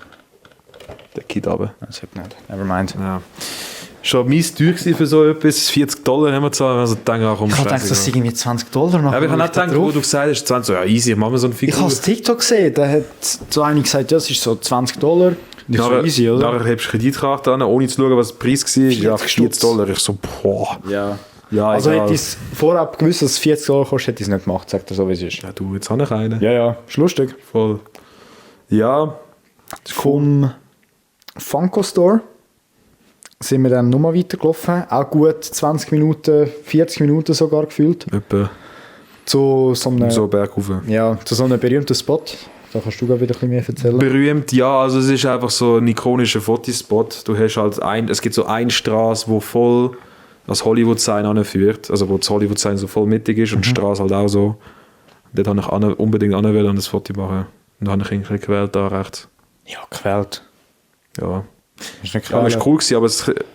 Der Kid aber. Das hat nicht. Nevermind. Ja. Schon mies teuer gewesen für so etwas. $40 haben wir gezahlt. Also denke auch, Ich habe gedacht, das sind irgendwie $20 noch. Ja, aber ich habe nicht gedacht, wo du gesagt hast, 20, so, ja easy, machen wir so eine Ich Figur. habe es TikTok gesehen, da hat so einer gesagt, ja, das ist so $20. Und ich so easy, oder? Nachher hast du Kreditkarte an, ohne zu schauen, was der Preis war. Ja, $40. Ich so, boah. Ja. Ja, Also egal. hätte ich es vorab gewusst, dass es $40 kostet, hätte ich es nicht gemacht, sagt er so, wie es ist. Ja, du, jetzt habe ich einen. Ja, ja, ist lustig. Voll. Ja, Vom Funko Store sind wir dann nochmal weitergelaufen. Auch gut 20 Minuten, 40 Minuten sogar gefühlt. etwa Zu so einem, so bergauf. ja, zu so einem berühmten Spot. Da kannst du gerade wieder ein bisschen mehr erzählen. Berühmt, ja, also es ist einfach so ein ikonischer Fotospot. Du hast halt es gibt so eine Straße, wo voll das Hollywood-Sign anführt, also wo das Hollywood-Sign so voll mittig ist und die Straße halt auch so. Dort habe ich unbedingt anwählen und das Foto machen. Und dann habe ich irgendwie gewählt, da rechts. Ja, gewählt. Ja. Ist nicht Ja, gewählt. das war cool gewesen,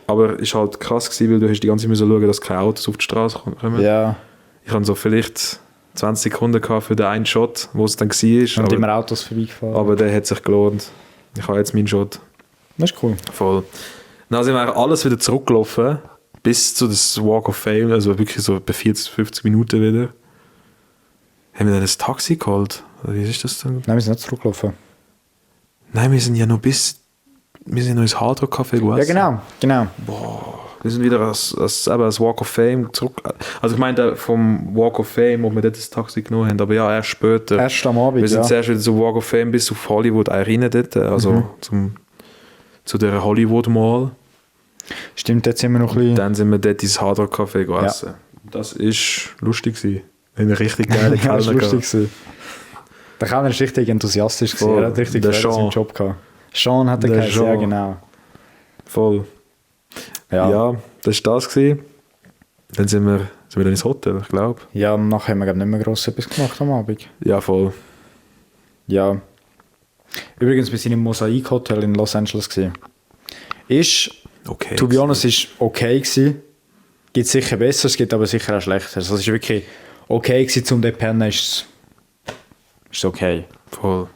aber es war halt krass gewesen, weil du hast die ganze Zeit müssen schauen, dass keine Autos auf die Straße kommen. Ja, Ich hatte so vielleicht 20 Sekunden gehabt für den einen Shot, wo es dann war. und immer Autos vorbeigefahren. Aber der hat sich gelohnt. Ich habe jetzt meinen Shot. Das ist cool. Voll. Dann sind wir eigentlich alles wieder zurückgelaufen, bis zu das Walk of Fame, also wirklich so bei 40, 50 Minuten wieder. Haben wir dann ein Taxi geholt? Oder wie ist das denn? Nein, wir sind nicht zurückgelaufen. Nein, wir sind ja noch ins Hard Rock Café gegessen. Ja, genau. Wir sind wieder als Walk of Fame zurück. Also ich meine vom Walk of Fame, ob wir dort das Taxi genommen haben, aber ja, erst später. Erst am Abend, Wir sind ja. zuerst wieder zu Walk of Fame bis auf Hollywood rein dort, also zu der Hollywood Mall. Stimmt, jetzt sind wir noch ein bisschen... Dann sind wir dort ins Hard Rock Café gegessen. Das war lustig gewesen. Wir haben eine richtig geile Ja, das war Kellner lustig gehabt. gewesen. Der Kellner war richtig enthusiastisch. gewesen. Voll. Er hat richtig Der Freude an seinem Sean. Job gehabt. Sean hat er Der geheißen, ja Sean. genau. Voll. Ja. Ja, das war das gewesen. Dann sind wir Sind wir dann ins Hotel, ich glaube. Ja, nachher haben wir glaub, nicht mehr gross etwas gemacht am Abend. Ja, voll. Ja. Übrigens, wir sind im Mosaik Hotel in Los Angeles gewesen. Ist, Okay. to be honest, ist okay gewesen. Gibt sicher besser, es gibt aber sicher auch schlechter. Also es ist wirklich okay gewesen, zum dort pennen ist okay. Voll.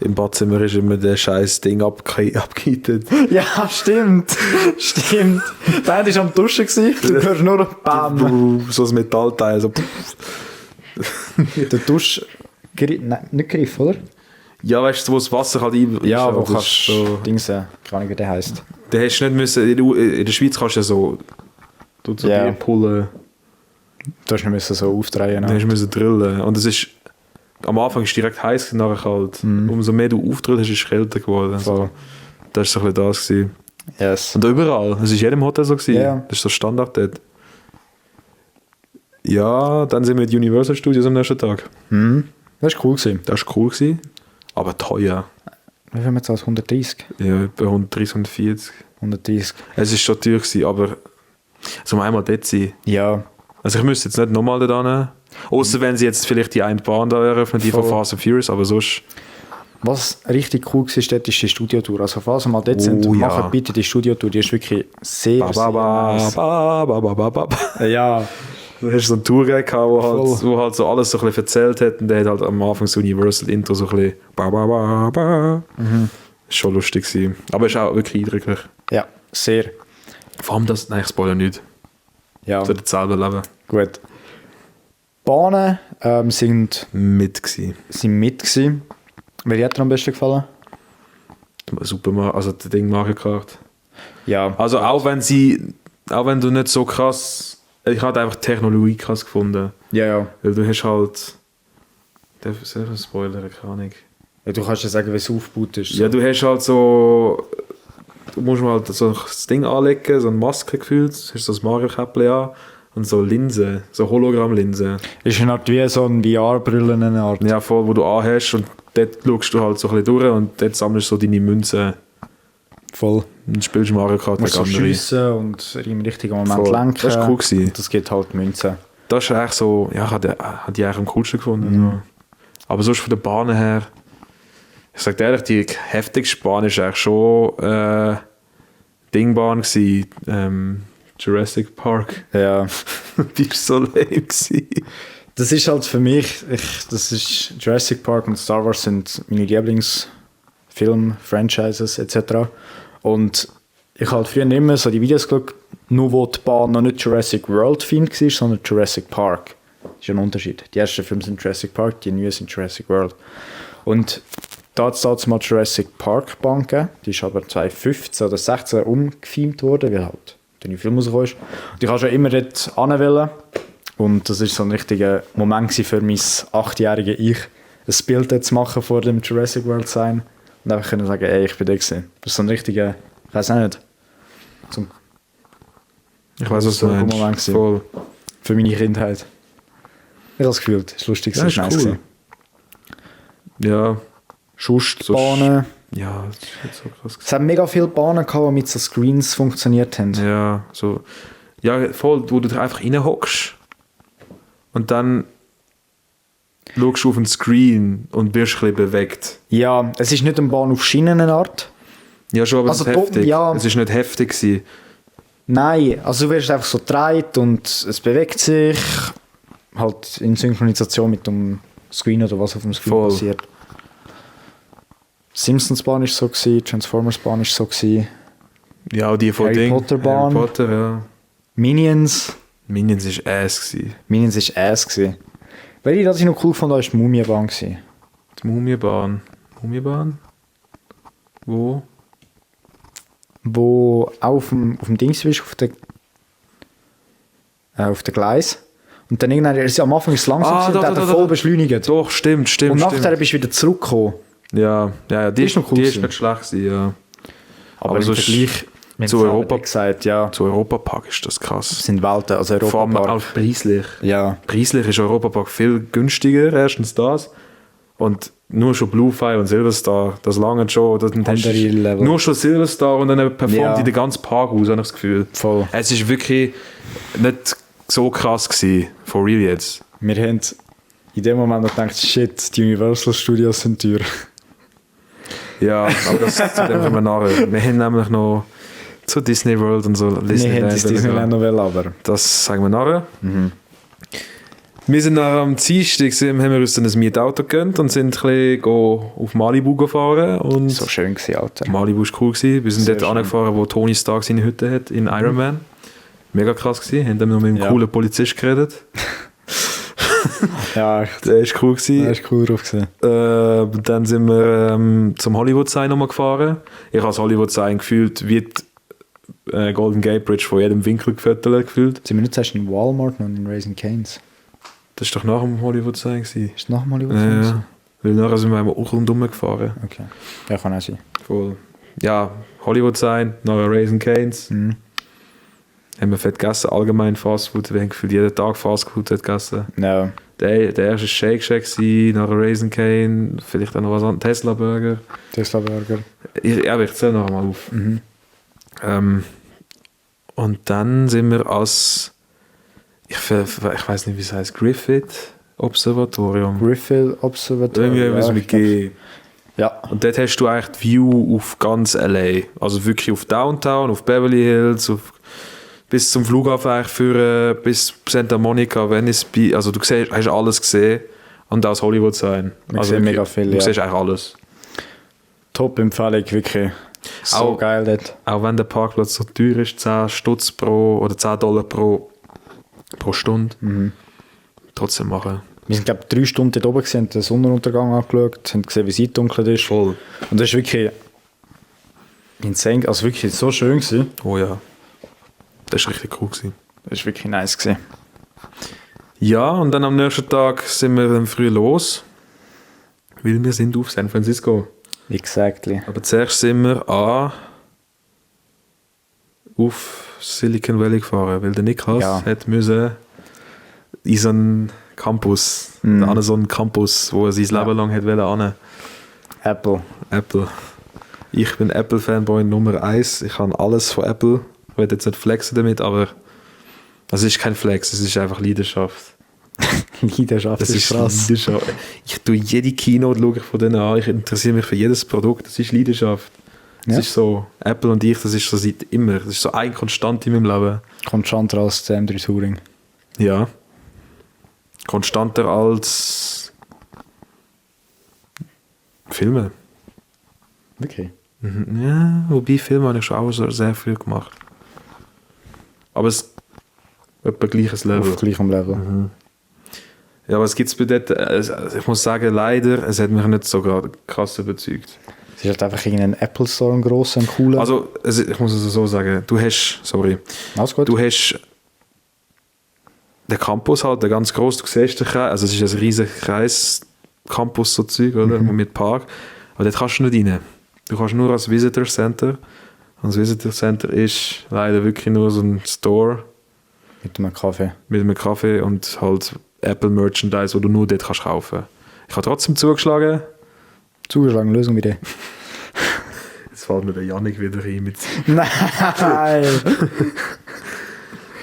Im Badzimmer ist immer der scheiß Ding abgeheitet. Ja, stimmt. Stimmt. Der eine war am Duschen gewesen, du hörst nur noch BAM. So ein Metallteil. So. Der Dusch... Nein, nicht Griff, oder? Ja, weißt du, wo das Wasser halt Ja, wo das kannst ist du so. Dings, keine Ahnung, wie der heisst. Da hast du nicht müssen, in der Schweiz kannst du ja so, so Ja. Bier pullen, Du hast nicht so aufdrehen. dann hast du müssen drillen. Und es ist, am Anfang ist es direkt heiß, nachher kalt. Umso mehr du aufdrillst, ist es kälter geworden. Voll. Also, das war so ein bisschen das gewesen. Yes. Und überall, es war in jedem Hotel so gewesen. Ja. Das ist so Standard dort. Ja, dann sind wir in die Universal Studios am nächsten Tag. Das war cool gewesen. Das war cool gewesen, aber teuer. Wie viel haben wir jetzt? 130? Ja, etwa 130, 140. 130. Es war schon teuer gewesen, aber so einmal dort sein. Ja. Also ich müsste jetzt nicht nochmal da hin. Außer wenn sie jetzt vielleicht die eine Bahn da eröffnen, die von Voll. Fast and Furious, aber sonst... Was richtig cool war, dort ist die Studiotour. Also falls ihr mal dort sind, Oh, ja. macht bitte die Studiotour. Die ist wirklich sehr, Ba, sehr ba, nice. ba, ba, ba, ba, ba, ba. Ja. Du hast so einen Tourguide gehabt, Voll. wo halt so alles so ein bisschen erzählt hat und der hat halt am Anfang so Universal Intro so ein bisschen ba, ba, ba, ba. Ist schon lustig gewesen. Aber ist auch wirklich eindrücklich. Ja, sehr. Vor allem das... Nein, ich spoilere nicht. Ja, Zu selber Leben. gut. Bahnen sind Mit gewesen. mit gewesen. Welche hat dir am besten gefallen? Super, also das Ding Mario Kart. Ja. Also auch wenn du nicht so krass... Ich hatte einfach Technologie krass gefunden. Ja, ja. Weil du hast halt... Darf ich selber spoilern? Keine Ahnung. Ja, du kannst ja sagen, wie es aufgebaut ist. So. Ja, du hast halt so... Du musst mal halt so das Ding anlegen, so eine Maske gefühlt, du hast so das Mario-Käppchen an und so Linsen, so Hologramm-Linsen. Ist eine Art wie so ein VR-Brille, eine Art. Ja, voll, wo du anhast und dort schaust du halt so ein bisschen durch und dort sammelst du so deine Münzen Voll. und spielst Mario Kart Du musst gegen so andere. schiessen und im richtigen Moment Voll. lenken. Das war cool gewesen. Und das gibt halt Münzen. Das ist eigentlich so... Ja, hat ich eigentlich am coolsten gefunden. So. Aber sonst von der Bahn her... Ich sag dir ehrlich, die heftigste Bahn ist eigentlich schon Dingbahn gewesen. Jurassic Park. Ja. Die war so lame gewesen. Das ist halt für mich, das ist Jurassic Park und Star Wars sind meine Lieblingsfilme, Franchises etc. Und ich habe halt früher nicht mehr so die Videos geschaut, nur wo die Bahn noch nicht Jurassic World themed war, sondern Jurassic Park. Das ist ein Unterschied. Die ersten Filme sind Jurassic Park, die neuen sind Jurassic World. Und da hat es mal Jurassic Park Bahn gegeben, die ist aber 2015 oder 2016 umgefilmt worden, weil halt der neue Film rausgekommen ist. Und ich habe schon immer dort hinwollen. Und das war so ein richtiger Moment gewesen für mein 8-jähriges Ich, ein Bild zu machen vor dem Jurassic World Sign und einfach können sagen, ey, ich bin da gewesen. Das ist so ein richtiger, ich weiß auch nicht, so ein, Ich weiß, was so du ein meinst. Moment gewesen. Voll. Für meine Kindheit. Ich habe es gefühlt, es war lustig, Ja, es ist war nice cool. gewesen. Ja. Schustbahnen. Ja, das ist nicht so krass gewesen. Es hat mega viele Bahnen gehabt, die mit so Screens funktioniert haben. Ja, so... Ja, voll, wo du dich einfach reinhockst und dann schaust du auf den Screen und wirst ein bisschen bewegt. Ja, es ist nicht eine Bahn auf Schienen eine Art. Ja, schon, aber Also es ist heftig. ja. Es ist nicht heftig gewesen. Nein, also du wirst einfach so gedreht und es bewegt sich halt in Synchronisation mit dem Screen oder was auf dem Screen Voll. passiert. Simpsons Bahn ist so gewesen, Transformers Bahn ist so gewesen, Ja, auch die von Harry Ding. Potter Bahn. Harry Potter, ja. Minions. Minions ist ass gewesen. Minions ist ass gewesen. Welche, das ich noch cool fand, war die Mumienbahn gewesen. Die Mumienbahn. Mumienbahn? Wo? Wo auch auf dem Dings bist, auf der Gleis. Und dann irgendwann, am Anfang ist es langsam gewesen, und dann hat er voll beschleunigt. Doch, stimmt. Und nachher bist du wieder zurückgekommen. Ja, die ist noch cool die ist gewesen. nicht schlecht gewesen, ja. Aber im so Vergleich mit zu Europa- gesagt, ja, Zu Europapark ist das krass. sind Welten, also Vor allem Europa. auch preislich. Ja, Preislich ist Europapark viel günstiger, erstens das. Und nur schon Bluefire und Silverstar, das lange schon. Das hast Andere Level. nur schon Silverstar und dann performt Ja. die den ganzen Park aus, habe ich das Gefühl. voll. Es ist wirklich nicht so krass gewesen. For real jetzt. Wir haben in dem Moment noch gedacht, shit, die Universal Studios sind teuer. Ja, aber das zu dem kommen wir nachher. Wir haben nämlich noch zu Disney World und so. Wir haben das Disneyland noch will, aber... Das sagen wir nachher. Wir sind dann am Dienstag, haben wir uns dann ein Mietauto gegönnt und sind ein bisschen auf Malibu gefahren. Und So schön gewesen, Alter. Malibu war cool gewesen. Wir sind Sehr dort angefahren, wo Tony Stark seine Hütte hat, in Iron Man. Mega krass gewesen. Haben dann noch mit einem coolen Polizist geredet. Ja, echt. Der war cool gewesen. Der ist cool drauf gewesen. Dann sind wir zum Hollywood Sign nochmal gefahren. Ich habe das Hollywood Sign gefühlt wie die Golden Gate Bridge von jedem Winkel gefühlt. Sind wir nicht zuerst in Walmart und in Raising Cane's? Das war doch nach dem Hollywood Sign gewesen. Ist das nach dem Hollywood Ja, Sign? ja. Weil nachher sind wir einmal auch rundum gefahren. Okay. Ja, kann auch sein. Voll. Ja, Hollywood Sign, nachher Raising Cane's. Mhm. Haben wir fett gegessen, allgemein Fastfood. Wir haben gefühlt jeden Tag Fastfood gegessen. Ja. Der erste Shake Shack gewesen, nachher Raising Cane, vielleicht auch noch was anderes, Tesla Burger. Tesla Burger. Ich zähle noch einmal auf. Und dann sind wir als, ich weiß nicht, wie es heißt, Griffith Observatorium. Griffith Observatory. Irgendwie etwas mit G. Ja. Und dort hast du eigentlich die View auf ganz LA. Also wirklich auf Downtown, auf Beverly Hills, bis zum Flughafen eigentlich führen, bis Santa Monica, Venice Beach. Also du hast alles gesehen. Und auch das Hollywood Sign. Wir Also sehen wirklich, mega viel, du ja. siehst eigentlich alles. Top-Empfehlung, wirklich. So Auch- geil dort. Auch wenn der Parkplatz so teuer ist, 10 Stutz pro oder $10 pro Stunde. Trotzdem machen. Wir sind, glaube ich, 3 Stunden dort oben gewesen, haben den Sonnenuntergang angeschaut, haben gesehen, wie es dunkel ist. Voll. Und das ist wirklich insane, also wirklich so schön gewesen. Oh ja. Das war richtig cool gewesen. Das war wirklich nice gewesen. Ja, und dann am nächsten Tag sind wir dann früh los. Weil wir sind auf San Francisco. Exactly. Aber zuerst sind wir auf Silicon Valley gefahren, weil der Niklas Ja. hat müssen in so einen Campus, an so einen Campus, wo er sein Leben lang hat wollen. Apple. Apple. Ich bin Apple-Fanboy Nummer 1. Ich habe alles von Apple. Ich will jetzt nicht flexen damit, aber es ist kein Flex, es ist einfach Leidenschaft. Leidenschaft Das ist ist krass. Leidenschaft. Ich tue jede Keynote schaue ich von denen an. Ich interessiere mich für jedes Produkt. Das ist Leidenschaft. Das Ja. ist so, Apple und ich, das ist so seit immer. Das ist so ein Konstant in meinem Leben. Konstanter als der M3 Touring. Ja. Konstanter als Filme. Wirklich? Ja, wobei Filme habe ich schon auch so sehr viel gemacht. Aber es ist etwa gleiches Level. Auf gleichem Level. Ja, was gibt es bei dort? Ich muss sagen, leider, es hat mich nicht so gerade krass überzeugt. Es ist halt einfach irgendein Apple Store, ein grosser, ein cooler. Also, ich muss es so sagen, du hast Alles gut. den Campus halt, der ganz gross, du siehst den Kreis, also es ist ein riesiger Kreis-Campus, so Zeug, oder? Mit Park. Aber dort kannst du nicht rein. Du kannst nur als Visitor Center. Und das Visitor Center ist leider wirklich nur so ein Store Mit einem Kaffee. mit einem Kaffee und halt Apple Merchandise, wo du nur dort kannst kaufen. Ich habe trotzdem zugeschlagen. Zugeschlagen, Lösung wieder. Jetzt fällt mir der Yannick wieder rein mit Nein!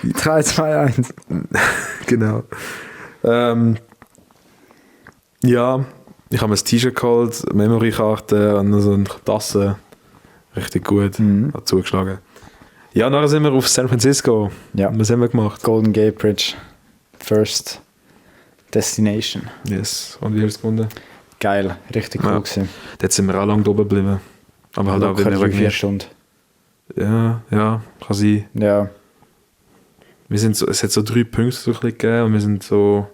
3, 2, 1. genau. Ja, ich habe mir ein T-Shirt geholt, Memory-Karte und so eine Tasse. Richtig gut. Hat zugeschlagen. Ja, nachher sind wir auf San Francisco. Ja. Was haben wir gemacht? Golden Gate Bridge. First Destination. Yes. Und wie hast du es gefunden? Geil, richtig cool Ja. gewesen. Dort sind wir auch lange oben geblieben. Aber halt auch Locker wieder 3, 4 wegen Stunden. Ja, kann sein. Ja. Wir sind so, es hat so 3 Punkte so ein bisschen gegeben und wir sind so,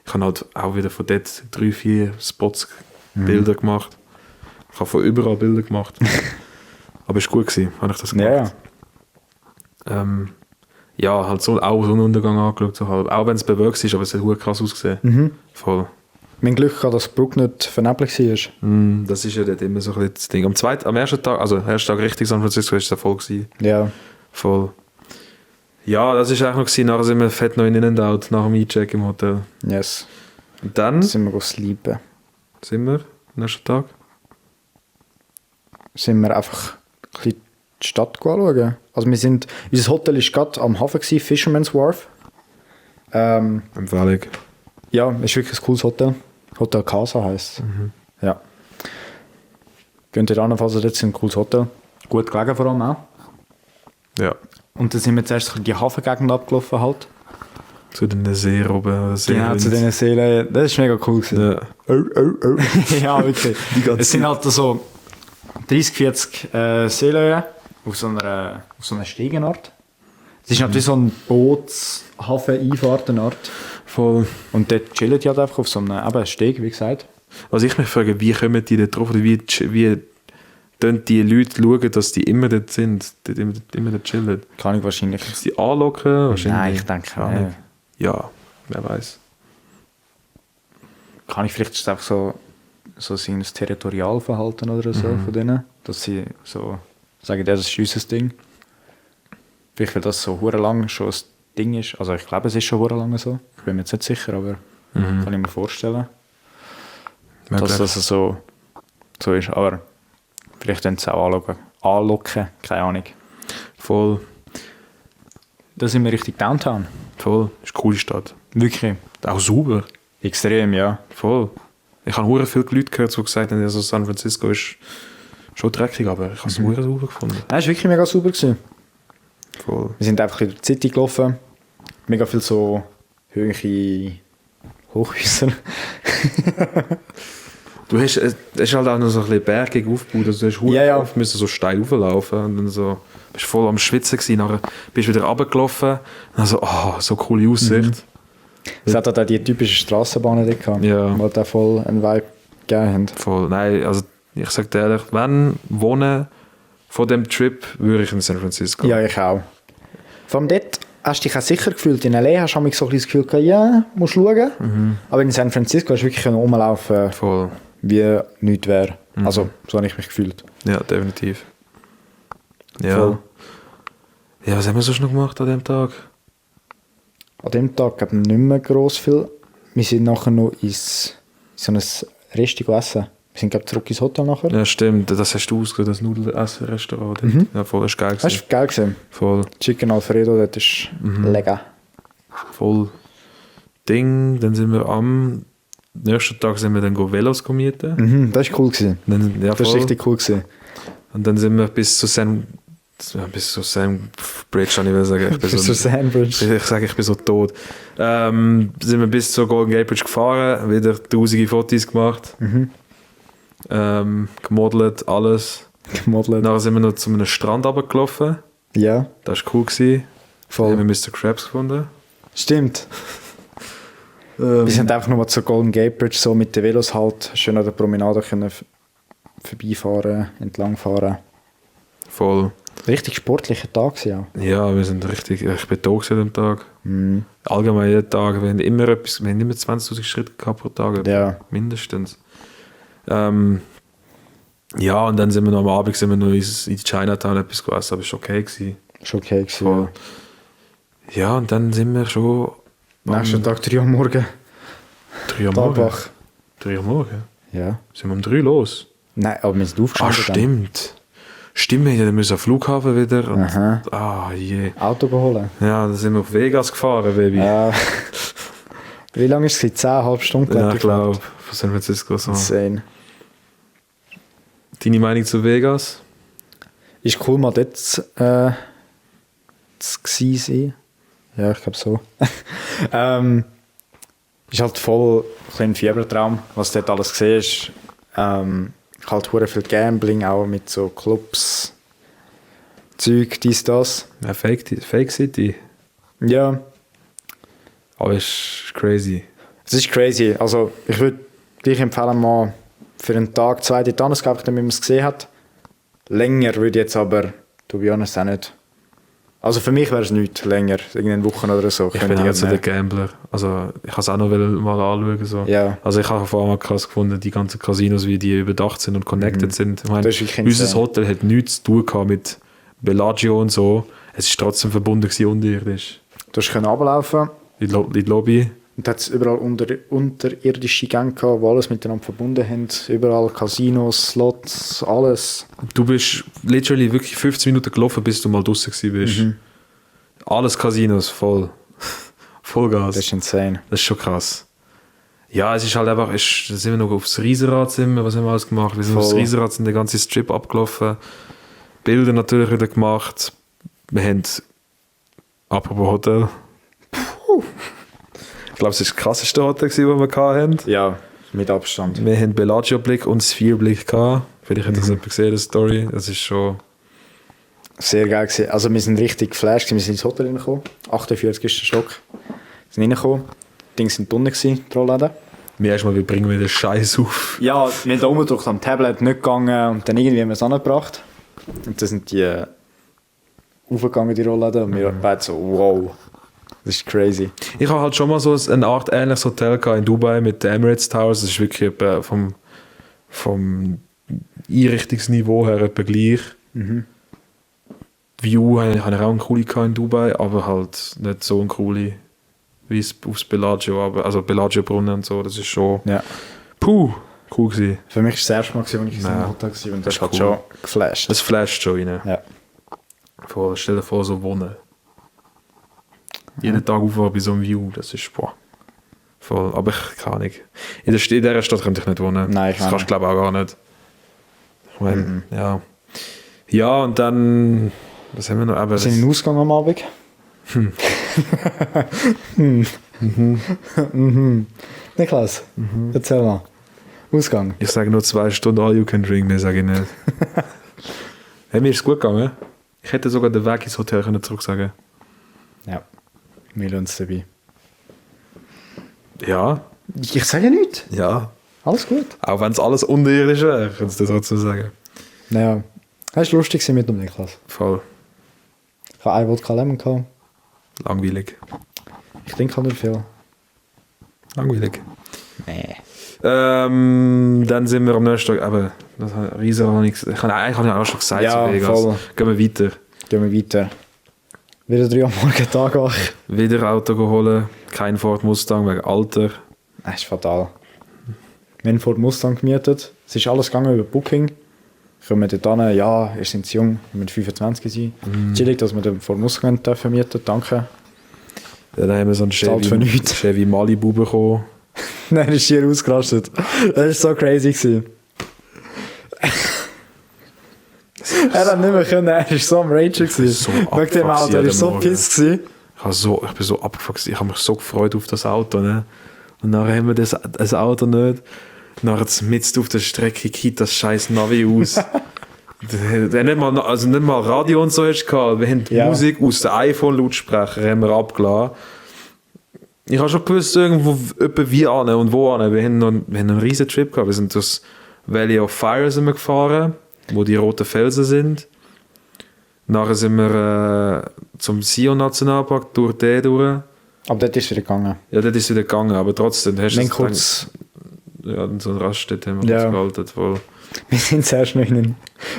ich habe halt auch wieder von dort 3, 4 Spots Bilder gemacht. Ich habe von überall Bilder gemacht. Aber es war gut gewesen, habe ich das gemacht. Ja. Ja, halt so auch Sonnenuntergang angeschaut, so halt. Auch wenn es bewölkt ist, aber es hat gut krass ausgesehen. Voll. Mein Glück gehabt, dass die Brücke nicht vernebelt war. Das ist ja dort immer so ein bisschen das Ding. Am ersten Tag, also ersten Tag richtig San Francisco, ist es voll gewesen. Ja. Voll. Ja, das war eigentlich noch gewesen. Nachher sind wir fett noch in In-N-Out nach dem Eincheck im Hotel. Yes. Und dann Sind wir sleepen. sind wir am nächsten Tag. Sind wir einfach ein bisschen die Stadt anschauen. Also unser Hotel war gerade am Hafen gewesen, Fisherman's Wharf. Empfehlung. Ja, ist wirklich ein cooles Hotel. Hotel Casa heisst es. Ja. Könnt ihr an, falls ihr jetzt ein cooles Hotel. Gut gelegen vor allem auch. Ja. Und dann sind wir zuerst die Hafengegend abgelaufen halt. Zu den See oben. Genau, zu diesen Seelen. Das war mega cool gewesen. Ja. Ja, wirklich. Es sind halt so 30, 40 Seelöwen auf so einer Stiegenart. Es ist natürlich so ein Bootshafen-Einfahrtenart. Voll. Und dort chillen die halt einfach auf so einem Steg, wie gesagt. Also ich mich frage, wie kommen die dort drauf? Oder wie tun die Leute schauen, dass die immer dort sind, immer dort chillen? Kann ich wahrscheinlich. Dass die anlocken? Wahrscheinlich. Nein, ich denke Gar nicht. nicht. Ja, wer weiß. Kann ich vielleicht ist es einfach so ein Territorialverhalten oder so von denen, dass sie so sagen, das ist unser Ding. Vielleicht, weil das so hure lang schon ein Ding ist. Also ich glaube, es ist schon hure lange so. Ich bin mir jetzt nicht sicher, aber kann ich mir vorstellen, dass das so ist. Aber vielleicht können sie es auch anlocken, keine Ahnung. Voll. Da sind wir richtig Downtown. Voll. Ist eine coole Stadt. Wirklich. Auch sauber. Extrem, ja. Voll. Ich habe hure viele Leute gehört, die gesagt haben, also San Francisco ist schon dreckig, aber ich habe es hure sauber gefunden. Nein, es war wirklich mega super gewesen. Voll. Wir sind einfach in der City gelaufen. Mega viel so hohe Hochhäuser. Es ist halt auch noch so ein bisschen bergig aufgebaut, also du hast Ja. müssen so steil rauflaufen und dann so, bist voll am Schwitzen gewesen, nachher bist du wieder runtergelaufen und dann so, so coole Aussicht. Es hat auch die typischen Strassenbahnen dort gehabt, Ja. die halt auch voll einen Vibe gegeben haben. Voll, nein, also ich sag dir ehrlich, wenn wohnen von dem Trip, würde ich in San Francisco. Ja, ich auch. Vor allem dort hast du dich auch sicher gefühlt. In L.A. hast du manchmal so ein bisschen das Gefühl gehabt, ja, musst schauen. Aber in San Francisco hast du wirklich rumlaufen, Voll. wie nichts wäre. Also, so habe ich mich gefühlt. Ja, definitiv. Ja. Voll. Ja, was haben wir sonst noch gemacht an dem Tag? An dem Tag gab es nicht mehr gross viel. Wir sind nachher noch in so ein Restaurant essen. Wir sind, glaube ich, zurück ins Hotel nachher. Ja, stimmt, das hast du ausgesucht, das Nudelessen-Restaurant. Ja, voll, das war geil. Das war geil gewesen. Voll. Chicken Alfredo, das ist lecker. Voll Ding. Dann sind wir am nächsten Tag sind wir dann Velos mieten. Das war cool gewesen. Dann, ja, Das war voll. richtig cool gewesen. Und dann sind wir bis zu Sam Bridge, kann ich will sagen. Ich bin Bis zu Sandbridge. Ich sage, ich bin so tot. Sind wir bis zur Golden Gate Bridge gefahren, wieder tausende Fotos gemacht, gemodelt, alles. Gemodelt. Nachher sind wir noch zu einem Strand runtergelaufen. Ja, Das war cool gewesen. voll. Haben wir Mr. Krabs gefunden. Stimmt. Wir sind einfach nochmal zur Golden Gate Bridge so mit den Velos halt schön an der Promenade können vorbeifahren, entlangfahren. Voll. Richtig sportlicher Tag gewesen auch. Ja, wir sind richtig, ich bin da gewesen an dem Tag. Allgemein jeden Tag, wir haben immer 20'000 Schritte gehabt pro Tag. Ja. Mindestens. Ja, und dann sind wir noch am Abend in Chinatown etwas gegessen, aber es war okay gewesen. Ist okay gewesen. Voll. Ja, und dann sind wir schon Nächsten Tag 3 Uhr morgen. 3 Uhr morgen. Tagbach. 3 Uhr morgen? Ja. Sind wir um 3 los? Nein, aber wir sind aufgestanden. Stimmt. Stimmt, wir müssen am Flughafen wieder. Und, Aha. Je. Dann. Auto geholt. Ja, dann sind wir auf Vegas gefahren, Baby. Ja. Wie lange ist es? 10,5 Stunden? Ja, ich glaube, von San Francisco so. Insane. Deine Meinung zu Vegas? Ist cool, mal dort zu sein. Ja, ich glaube so. Ist halt voll ein Fiebertraum, was dort alles gesehen ist. Halt hure viel Gambling, auch mit so Clubs, Zeug, dies, das. Ja, Fake City. Ja, Aber es ist crazy. es ist crazy. Also ich würde dich empfehlen, mal für einen Tag, 2 dort anzugehen, damit man es gesehen hat. Länger würde ich jetzt aber, to be honest, auch nicht. Also für mich wäre es nicht länger, irgendeine Woche oder so. Ich bin halt so der Gambler. Also ich kann es auch noch mal anschauen. So. Ja. Also ich habe vor allem krass gefunden, die ganzen Casinos, wie die überdacht sind und connected sind. Ich meine, Das ist wirklich unser insane. Hotel hat nichts zu tun gehabt mit Bellagio und so. Es ist trotzdem verbunden gewesen, unterirdisch. Du konntest runterlaufen In die Lobby. und da hat es überall unterirdische Gänge gehabt, die alles miteinander verbunden haben. Überall Casinos, Slots, alles. Du bist literally wirklich 15 Minuten gelaufen, bis du mal draußen gewesen bist. Alles Casinos voll. Vollgas. Das ist insane. Das ist schon krass. Ja, es ist halt einfach, da sind wir noch aufs Riesenrad, was haben wir alles gemacht? Wir sind aufs Riesenrad, sind den ganzen Strip abgelaufen, Bilder natürlich wieder gemacht. Wir haben, apropos Hotel, ich glaube, es war das krasseste Hotel, das wir hatten. Ja, mit Abstand. Wir haben Bellagio-Blick und Sphere-Blick gehabt. Vielleicht hat das jemand gesehen, die Story. Das ist schon... Sehr geil gewesen. Also wir sind richtig geflasht, wir sind ins Hotel reingekommen. 48. Stock. Wir sind reingekommen. Die Dinge sind unten gewesen, die Rollläden. Wir erstmal, wie bringen wir den Scheiß auf? Ja, wir haben da rumgedrückt am Tablet, nicht gegangen und dann irgendwie haben wir es angebracht. Und dann sind die aufgegangen, die Rollläden, und wir beide so, wow, das ist crazy. Ich habe halt schon mal so eine Art ähnliches Hotel gehabt in Dubai mit den Emirates Towers. Das ist wirklich etwa vom Einrichtungsniveau her etwa gleich. View habe ich auch eine coole gehabt in Dubai, aber halt nicht so eine coole wie es aufs Bellagio, also Bellagio Brunnen und so, das ist schon cool gewesen. Für mich war es das erste Mal, als ich in einem Hotel war und das hat schon geflasht. Das flasht schon rein. Ja. Stell dir vor, so wohnen. Jeden Tag aufwachen bei so einem View, das ist voll. Aber ich kann nicht. In dieser Stadt könnte ich nicht wohnen. Nein, das kannst du glaube auch gar nicht. Ich meine, ja. Ja, und dann, was haben wir noch? Wir sind in den Ausgang am Abend. Niklas, erzähl mal. Ausgang. Ich sage nur 2 Stunden all you can drink, mehr sage ich nicht. Hey, mir ist es gut gegangen. Ich hätte sogar den Weg ins Hotel zurücksagen. Ja, wir lassen uns dabei. Ja. Ich sage ja nichts. Ja. Alles gut. Auch wenn es alles unterirdisch wäre, kannst du dazu sagen. Naja, das war lustig mit dem Niklas. Voll. Ich habe 1 Wodka Lemon gehabt. Langweilig. Ich trinke halt nicht viel. Langweilig. Nee. Dann sind wir am nächsten Tag, aber das hat riesen noch nichts. Eigentlich habe ich auch schon gesagt, Ja, zu Vegas. voll. Gehen wir weiter. Gehen wir weiter. Wieder 3 Uhr morgen Tag wach. Wieder Auto holen, kein Ford Mustang wegen Alter. Das ist fatal. Wir haben Ford Mustang gemietet. Es ist alles gegangen über Booking. Kommen wir dort hin, ja, ihr seid jung, wir müssen 25 sein. Chillig, dass wir den Ford Mustang dürfen mieten, danke. Ja, dann haben wir so einen Zahlt für nichts. Chevy Malibu bekommen. Nein, er ist hier ausgerastet. Das war so crazy gewesen. Er hat nicht mehr können, er war so am Ragen gewesen. So wegen dem Auto, er war so pissed gewesen. Ich bin so abgefuckt, ich habe mich so gefreut auf das Auto. Ne? Und nachher haben wir das Auto nicht. Nachher mitten auf der Strecke kippt das scheiß Navi aus. Der nicht mal Radio und so hast gehabt. Wir haben die Musik aus dem iPhone-Lautsprecher haben wir abgelassen. Ich habe schon gewusst, irgendwo wie an und wo an. Wir haben einen riesen Trip gehabt. Wir sind durchs Valley of Fire sind wir gefahren, wo die roten Felsen sind. Nachher sind wir zum Sion-Nationalpark durch den durch. Aber dort ist es wieder gegangen. Ja, dort ist es wieder gegangen, aber trotzdem hast du kurz. Ja, so eine Raststätte haben wir uns gehalten. Voll. Wir sind zuerst noch in eine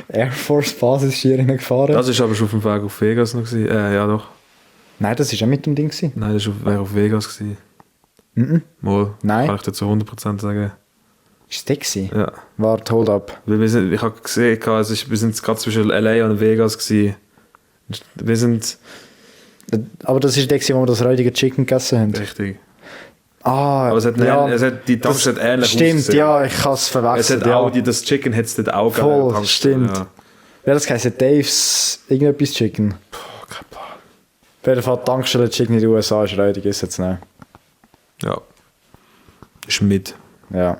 Air Force Basis hier gefahren. Das war aber schon auf dem Weg auf Vegas noch. Ja, doch. Nein, das war auch mit dem Ding. Nein, das war auf Vegas. Mal, Nein. kann ich dir zu 100% sagen. Ist das gewesen? Ja. Warte, hold up. Ich habe gesehen, wir sind gerade zwischen LA und Vegas gewesen. Wir sind... Aber das ist der, wo wir das räudige Chicken gegessen haben. Richtig. Ah, aber die Tankstelle hat ähnlich stimmt, ausgesehen. ja, ich kann es verwechseln. Es hat auch, das Chicken hat es dort auch voll, stimmt. Ja. Wer das heisst, Dave's irgendetwas Chicken? Boah, kein Plan. Auf jeden Fall, die Tankstelle Chicken in den USA ist räudig, ist jetzt nicht. Ja. Ist mit. Ja.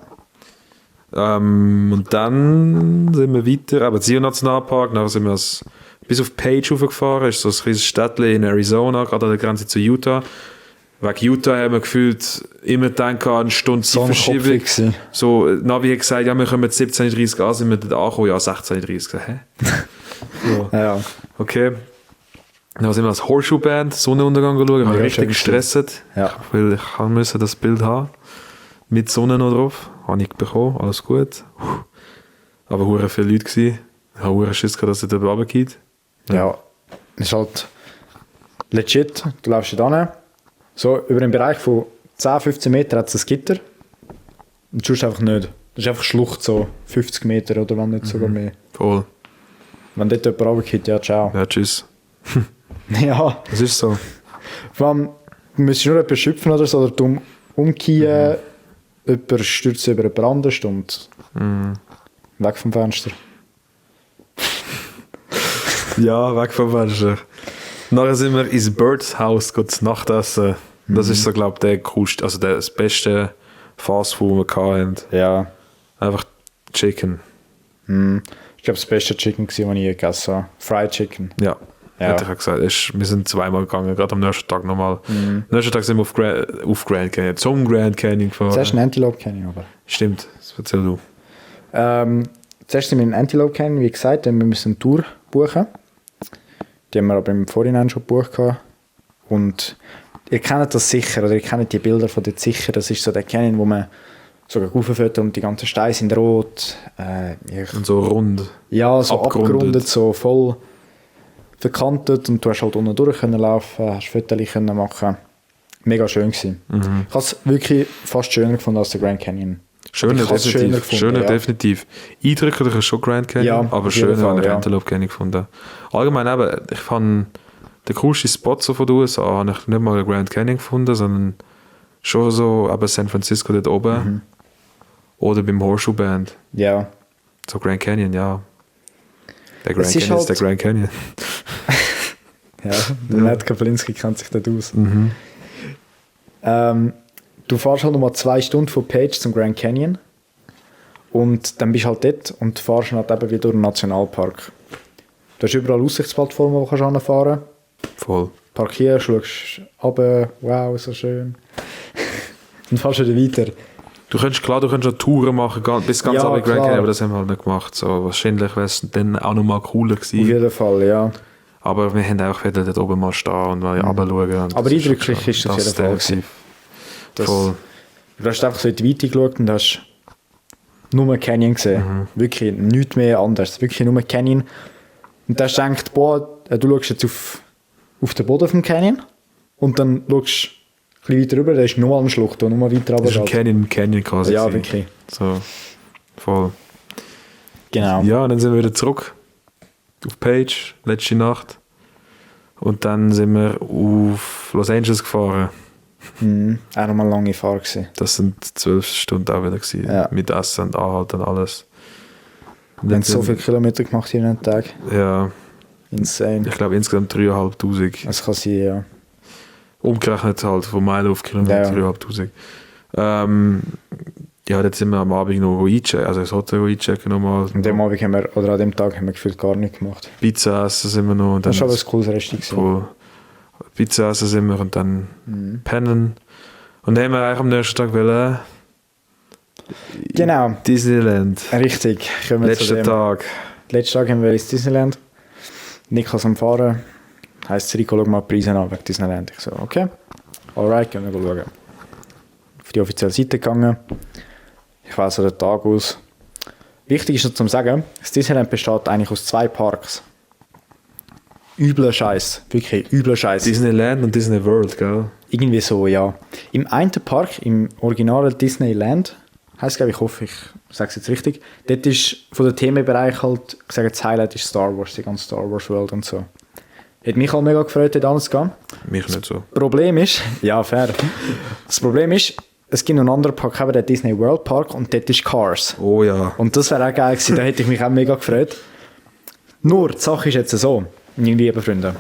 Und dann sind wir weiter, aber Zion-Nationalpark, nachher sind wir bis auf Page hochgefahren, ist so ein riesiges Städtchen in Arizona, gerade an der Grenze zu Utah. Wegen Utah haben wir gefühlt immer gedacht, eine Stunde Zeitverschiebung. So, Navi hat gesagt, ja, wir kommen 17:30 an, sind wir dort angekommen, ja, 16:30. Hä? So. Ja. Okay. Dann sind wir als Horseshoe-Band Sonnenuntergang geschaut, ich war richtig gestresst. Ja. Weil ich musste das Bild haben. Mit Sonne noch drauf. Habe ich bekommen, alles gut. Aber hure viele Leute gewesen. Ich habe hure Schiss gehabt, dass es dort runtergeht. Ja. Es ist halt legit, du läufst da hin. So, über einen Bereich von 10-15 Meter hat es ein Gitter. Und sonst einfach nicht. Das ist einfach Schlucht, so 50 Meter oder wenn nicht sogar mehr. Voll. Wenn dort jemand runtergeht, ja, ciao. Ja, tschüss. Ja. Das ist so. Vor allem, Du müsstest nur jemanden schöpfen oder so, oder dumm umkehren, jemand stürzt über jemand anderes und weg vom Fenster. Ja, weg vom Fenster. Nachher sind wir ins Birds House zu Nacht essen. Das ist so, glaube ich, der coolste, also das beste Fastfood, das wir hatten. Ja. Einfach Chicken. Ich glaube, das beste Chicken, das ich je gegessen habe. Fried Chicken. Ja. Ja. Hätte ich auch gesagt. Wir sind zweimal gegangen, gerade am nächsten Tag nochmal. Am nächsten Tag sind wir auf Grand Canyon, zum Grand Canyon gefahren. Zuerst ein Antelope Canyon, aber. Stimmt, das erzähl du. Zuerst sind wir in Antelope Canyon, wie gesagt, dann müssen wir eine Tour buchen. Die haben wir aber im Vorhinein schon gebucht gehabt. Und ihr kennt das sicher, oder ihr kennt die Bilder von dort sicher. Das ist so der Canyon, wo man sogar raufführt und die ganzen Steine sind rot. Und so rund. Ja, so abgerundet, so voll verkantet und du hast halt unten durch können laufen, hast Fotos können machen. Mega schön gewesen. Ich habe es wirklich fast schöner gefunden als der Grand Canyon. Schöner, definitiv. Schöner, ja. Definitiv. Eindrücklicher ist schon Grand Canyon, Ja, aber auf jeden schöner Fall, habe ich ja. Antelope Canyon gefunden. Allgemein eben, ich fand den coolsten Spot so von den USA habe ich nicht mal Grand Canyon gefunden, sondern schon so eben San Francisco dort oben. Oder beim Horseshoe Band. Ja. So Grand Canyon, ja. Der Grand Es ist Canyon ist halt- der Grand Canyon. Ja, der Ned Kaplinski kennt sich dort aus. Du fährst halt nochmal 2 Stunden von Page zum Grand Canyon und dann bist du halt dort und fährst halt eben wieder durch den Nationalpark. Du hast überall Aussichtsplattformen, wo du hinfahren kannst. Voll. Parkierst, schaust runter, wow, so schön. Dann fährst du wieder weiter. Du könntest auch Touren machen, bis ganz Ja, runter Grand klar. Canyon, aber das haben wir halt nicht gemacht. So, wahrscheinlich wäre es dann auch nochmal cooler Auf gewesen. jeden Fall, ja. Aber wir haben einfach wieder dort oben mal stehen und mal runterschauen. Aber eindrücklich ist das auf jeden Fall definitiv. Das- Voll. Du hast einfach so in die Weite geschaut und hast nur Canyon gesehen. Wirklich nichts mehr anderes. Wirklich nur Canyon. Und dann hast du gedacht, boah, du schaust jetzt auf den Boden vom Canyon und dann schaust du ein bisschen weiter rüber, da ist nochmal eine Schlucht, wo nochmal weiter Das ist ein runter geht. Canyon quasi. Ja, gewesen. wirklich. So. Voll. Genau. Ja, und dann sind wir wieder zurück auf Page, letzte Nacht. Und dann sind wir auf Los Angeles gefahren. Auch nochmal eine lange Fahrt gewesen. Das sind 12 Stunden auch wieder gewesen. Ja. Mit Essen und Anhalten und alles. Und Wir dann haben so sind- viele Kilometer gemacht hier an einem Tag. Ja, Insane. ich glaube insgesamt 3'500. Das kann sein, ja. Umgerechnet halt von Meilen auf Kilometer Ja. 3'500. Ja, dort sind wir am Abend noch einchecken, also das Hotel einchecken nochmal. An dem Abend haben wir, oder an dem Tag haben wir gefühlt gar nichts gemacht. Pizza essen sind wir noch. Und Das dann war schon ein cooles Rest gewesen. voll Pizza essen sind wir und dann pennen. Und dann haben wir eigentlich am nächsten Tag wollen Genau, Disneyland. richtig. Kommen wir zu Letzter dem. Tag. Letzten Tag haben wir ins Disneyland. Niklas am Fahren. Heisst, Rico, schau mal die Preise an wegen Disneyland. Ich so, okay. Alright, gehen wir schauen. Auf die offizielle Seite gegangen. Ich wähle so den Tag aus. Wichtig ist noch zu sagen, das Disneyland besteht eigentlich aus 2 Parks. Übler Scheiß, wirklich übler Scheiß. Disneyland und Disney World, gell? Irgendwie so, ja. Im einen Park, im originalen Disneyland, heisst glaube ich, hoffe ich sage es jetzt richtig, dort ist von der Themenbereich halt, ich sage das Highlight ist Star Wars, die ganze Star Wars World und so. Hat mich halt mega gefreut, dort anzugehen. Mich nicht so. Problem ist, ja fair, das Problem ist, es gibt noch einen anderen Park, eben den Disney World Park und dort ist Cars. Oh ja. Und das wäre auch geil gewesen, da hätte ich mich auch mega gefreut. Nur, die Sache ist jetzt so, meine lieben Freunde,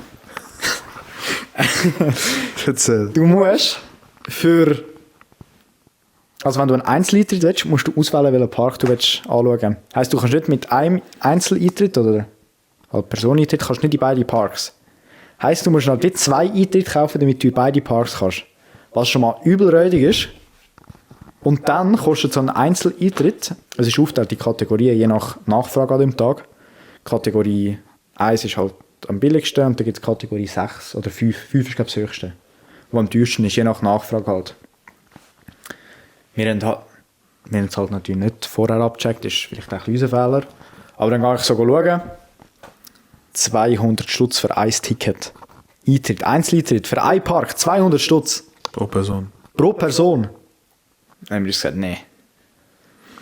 Erzähl. du musst also wenn du einen Einzeleintritt willst, musst du auswählen, welchen Park du willst anschauen. Heisst, du kannst nicht mit einem Einzeleintritt oder halt Personeneintritt kannst nicht in beide Parks. Heisst, du musst halt dort 2 Eintritte kaufen, damit du in beide Parks kannst. Was schon mal übel räudig ist. Und dann kostet so ein Einzeleintritt, es ist aufgeteilt in Kategorien, je nach Nachfrage an dem Tag. Kategorie 1 ist halt am billigsten und dann gibt es Kategorie 6 oder 5. 5 ist glaube ich das höchste. Wo am teuersten ist, je nach Nachfrage halt. Wir haben es halt natürlich nicht vorher abgecheckt, das ist vielleicht auch unser Fehler. Aber dann gehe ich so schauen. 200 Stutz für ein Ticket. Eintritt, Einzeleintritt für einen Park, 200 Stutz. Pro Person. Pro Person. Dann haben wir gesagt, nee.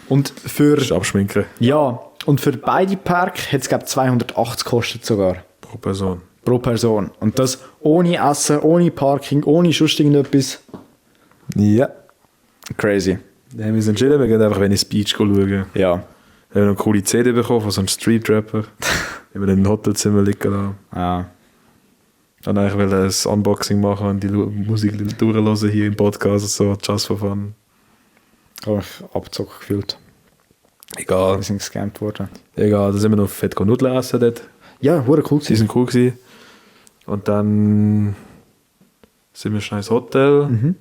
Und für, Das ist Abschminken. ja, und für beide Parks hat es glaube ich 280 gekostet sogar. Pro Person. pro Person. Und das ohne Essen, ohne Parking, ohne sonst irgendetwas. Ja. Crazy. Ja, wir sind chillen, wir gehen einfach wenn ins Beach schauen. Ja. Wir haben noch eine coole CD bekommen von so einem Street-Rapper. Wir haben in einem Hotelzimmer liegen lassen. Ah. Und eigentlich will ein Unboxing machen und die Musik durchhören hier im Podcast, so just for fun. Habe ich abgezogen gefühlt. Egal. Wir sind gescampt worden. Egal, da sind wir noch fett Nudeln essen dort. Ja, cool Die gewesen. sind cool gewesen. Und dann sind wir schnell ins Hotel. Mhm.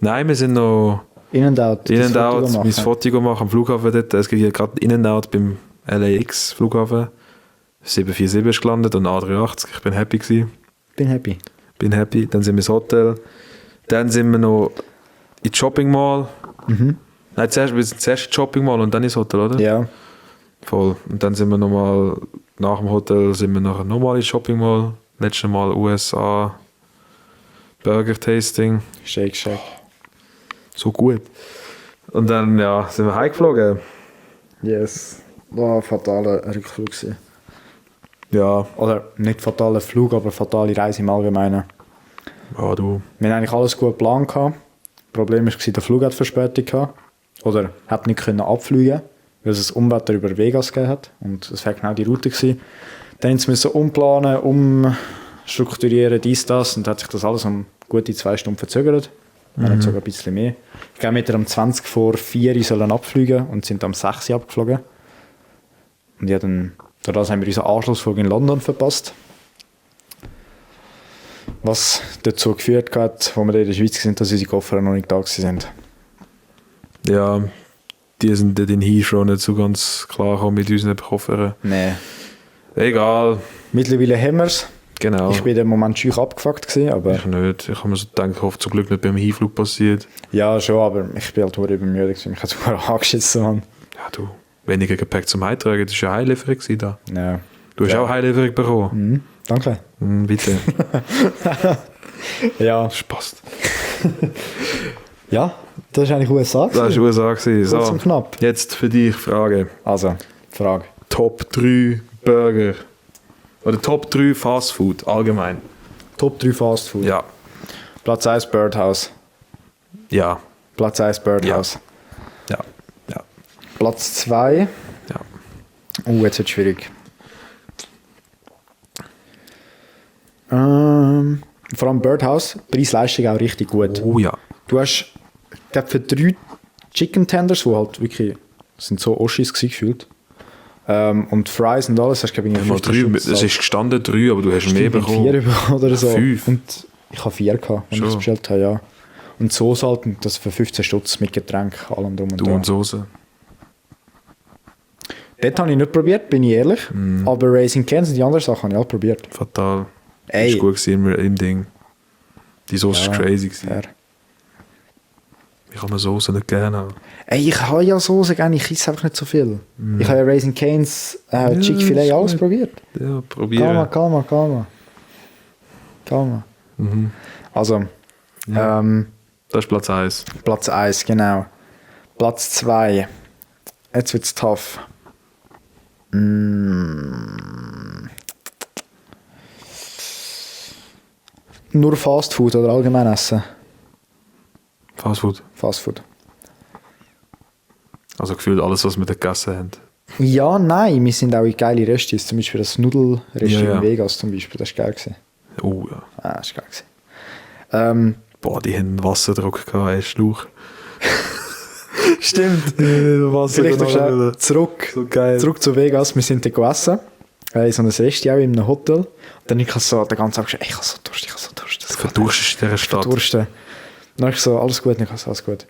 Nein, wir sind noch In-and-out. In-and-out, mein Foto machen am Flughafen dort. Es gibt ja gerade In-and-out beim LAX Flughafen. 747 ist gelandet und A380. Ich bin happy gewesen. Bin happy. Bin happy. Dann sind wir ins Hotel. Dann sind wir noch in die Shopping Mall. Mhm. Nein, wir sind zuerst in die Shopping Mall und dann ins Hotel, oder? Ja. Voll. Und dann sind wir nochmal, nach dem Hotel sind wir nachher nochmal in die Shopping Mall. Letztes Mal USA Burger Tasting. Shake, shake. So gut. Und dann ja, sind wir heimgeflogen. Yes. War fataler Rückflug gewesen. Ja. Oder nicht fataler Flug, aber fatale Reise im Allgemeinen. Ja, du. Wir hatten eigentlich alles gut geplant gehabt. Problem war, der Flug hat Verspätung gehabt. Oder hat nicht können abfliegen, weil es ein Unwetter über Vegas gegeben hat. Und es war genau die Route gewesen. Dann mussten wir umplanen, umstrukturieren, dies, das. Und hat sich das alles um gute 2 Stunden verzögert. Nicht sogar ein bisschen mehr. Ich glaube, wir hätten um 20 vor 4 sollen abfliegen und sind am 6 abgeflogen. Und ja, dann, dadurch haben wir unseren Anschlussflug in London verpasst. Was dazu geführt hat, wo wir in der Schweiz sind, dass unsere Koffer noch nicht da sind. Ja, die sind dort in Heathrow nicht so ganz klar gekommen mit unseren Koffern. Nee. Egal. Mittlerweile haben wir es. Genau. Ich war in dem Moment schüch abgefuckt gewesen, aber... Ich nicht. Ich habe mir so gedacht, ich hoffe zum Glück nicht beim Hinflug passiert. Ja, schon, aber ich bin halt übermüdet gewesen. Ich hatte sogar angeschissen. Mann. Ja, du. Weniger Gepäck zum Heimtragen. Das war ja Heilieferung da. Ja. Du hast Ja. auch Heilieferung bekommen. Mhm, danke. Bitte. Ja. Das passt. Ja, das war eigentlich USA. Das war USA gewesen. Kurz So, und knapp. jetzt für dich Frage. Also, Frage. Top 3 Burger. Oder Top 3 Fast Food allgemein. Top 3 Fast Food. Ja. Platz 1 Birdhouse. Ja. Platz 1 Birdhouse. Ja. Ja. Platz 2. Ja. Jetzt wird es schwierig. Vor allem Birdhouse, Preis-Leistung auch richtig gut. Oh ja. Du hast, ich glaube, für 3 Chicken Tenders, die halt wirklich, das sind so Oschis gewesen, gefühlt. Und Fries und alles, hast du, glaube ich, Mal 3, es ist gestanden 3, aber du hast mehr bekommen. 4 bekommen oder so. 5. Und ich habe 4 gehabt, wenn ich es bestellt habe, ja. Und Soße halt, und das für 15 Stutz mit Getränk, allem drum und Du dran. und Soße. Dort habe ich nicht probiert, bin ich ehrlich. Aber Raising Cane's und die anderen Sachen habe ich auch probiert. Fatal. Ey. Das war gut gewesen im Ding. Die Soße Ja, war crazy gewesen. fair. Ich habe Soße nicht gerne haben. Ey, ich habe ja Soße gerne, ich esse einfach nicht so viel. Ich habe ja Raising Cane's, Chick-fil-A, ist alles gut. probiert. Ja, probieren. Calma. Mhm. Also, Ja. Das ist Platz 1. Platz 1, genau. Platz 2. Jetzt wird es tough. Nur Fast Food oder allgemein essen? Fast Food. Fast Food. Also gefühlt alles, was wir da gegessen haben. Ja, nein, wir sind auch in geile Restis. Zum Beispiel das Nudelresti Ja, ja. in Vegas zum Beispiel. Das war geil gewesen. Oh ja. Das war geil gewesen. Boah, die haben Wasserdruck gehabt, ey, Schlauch. Stimmt. Wasser Vielleicht noch schnell zurück. So geil. Zurück zu Vegas, wir sind dort essen. In so einem Resti auch in einem Hotel. Und dann ich so den ganzen Tag gesagt, ich habe so Durst. Das geht Verdurst in dieser Stadt. Verdursten. Dann habe ich so, alles gut, nicht alles gut.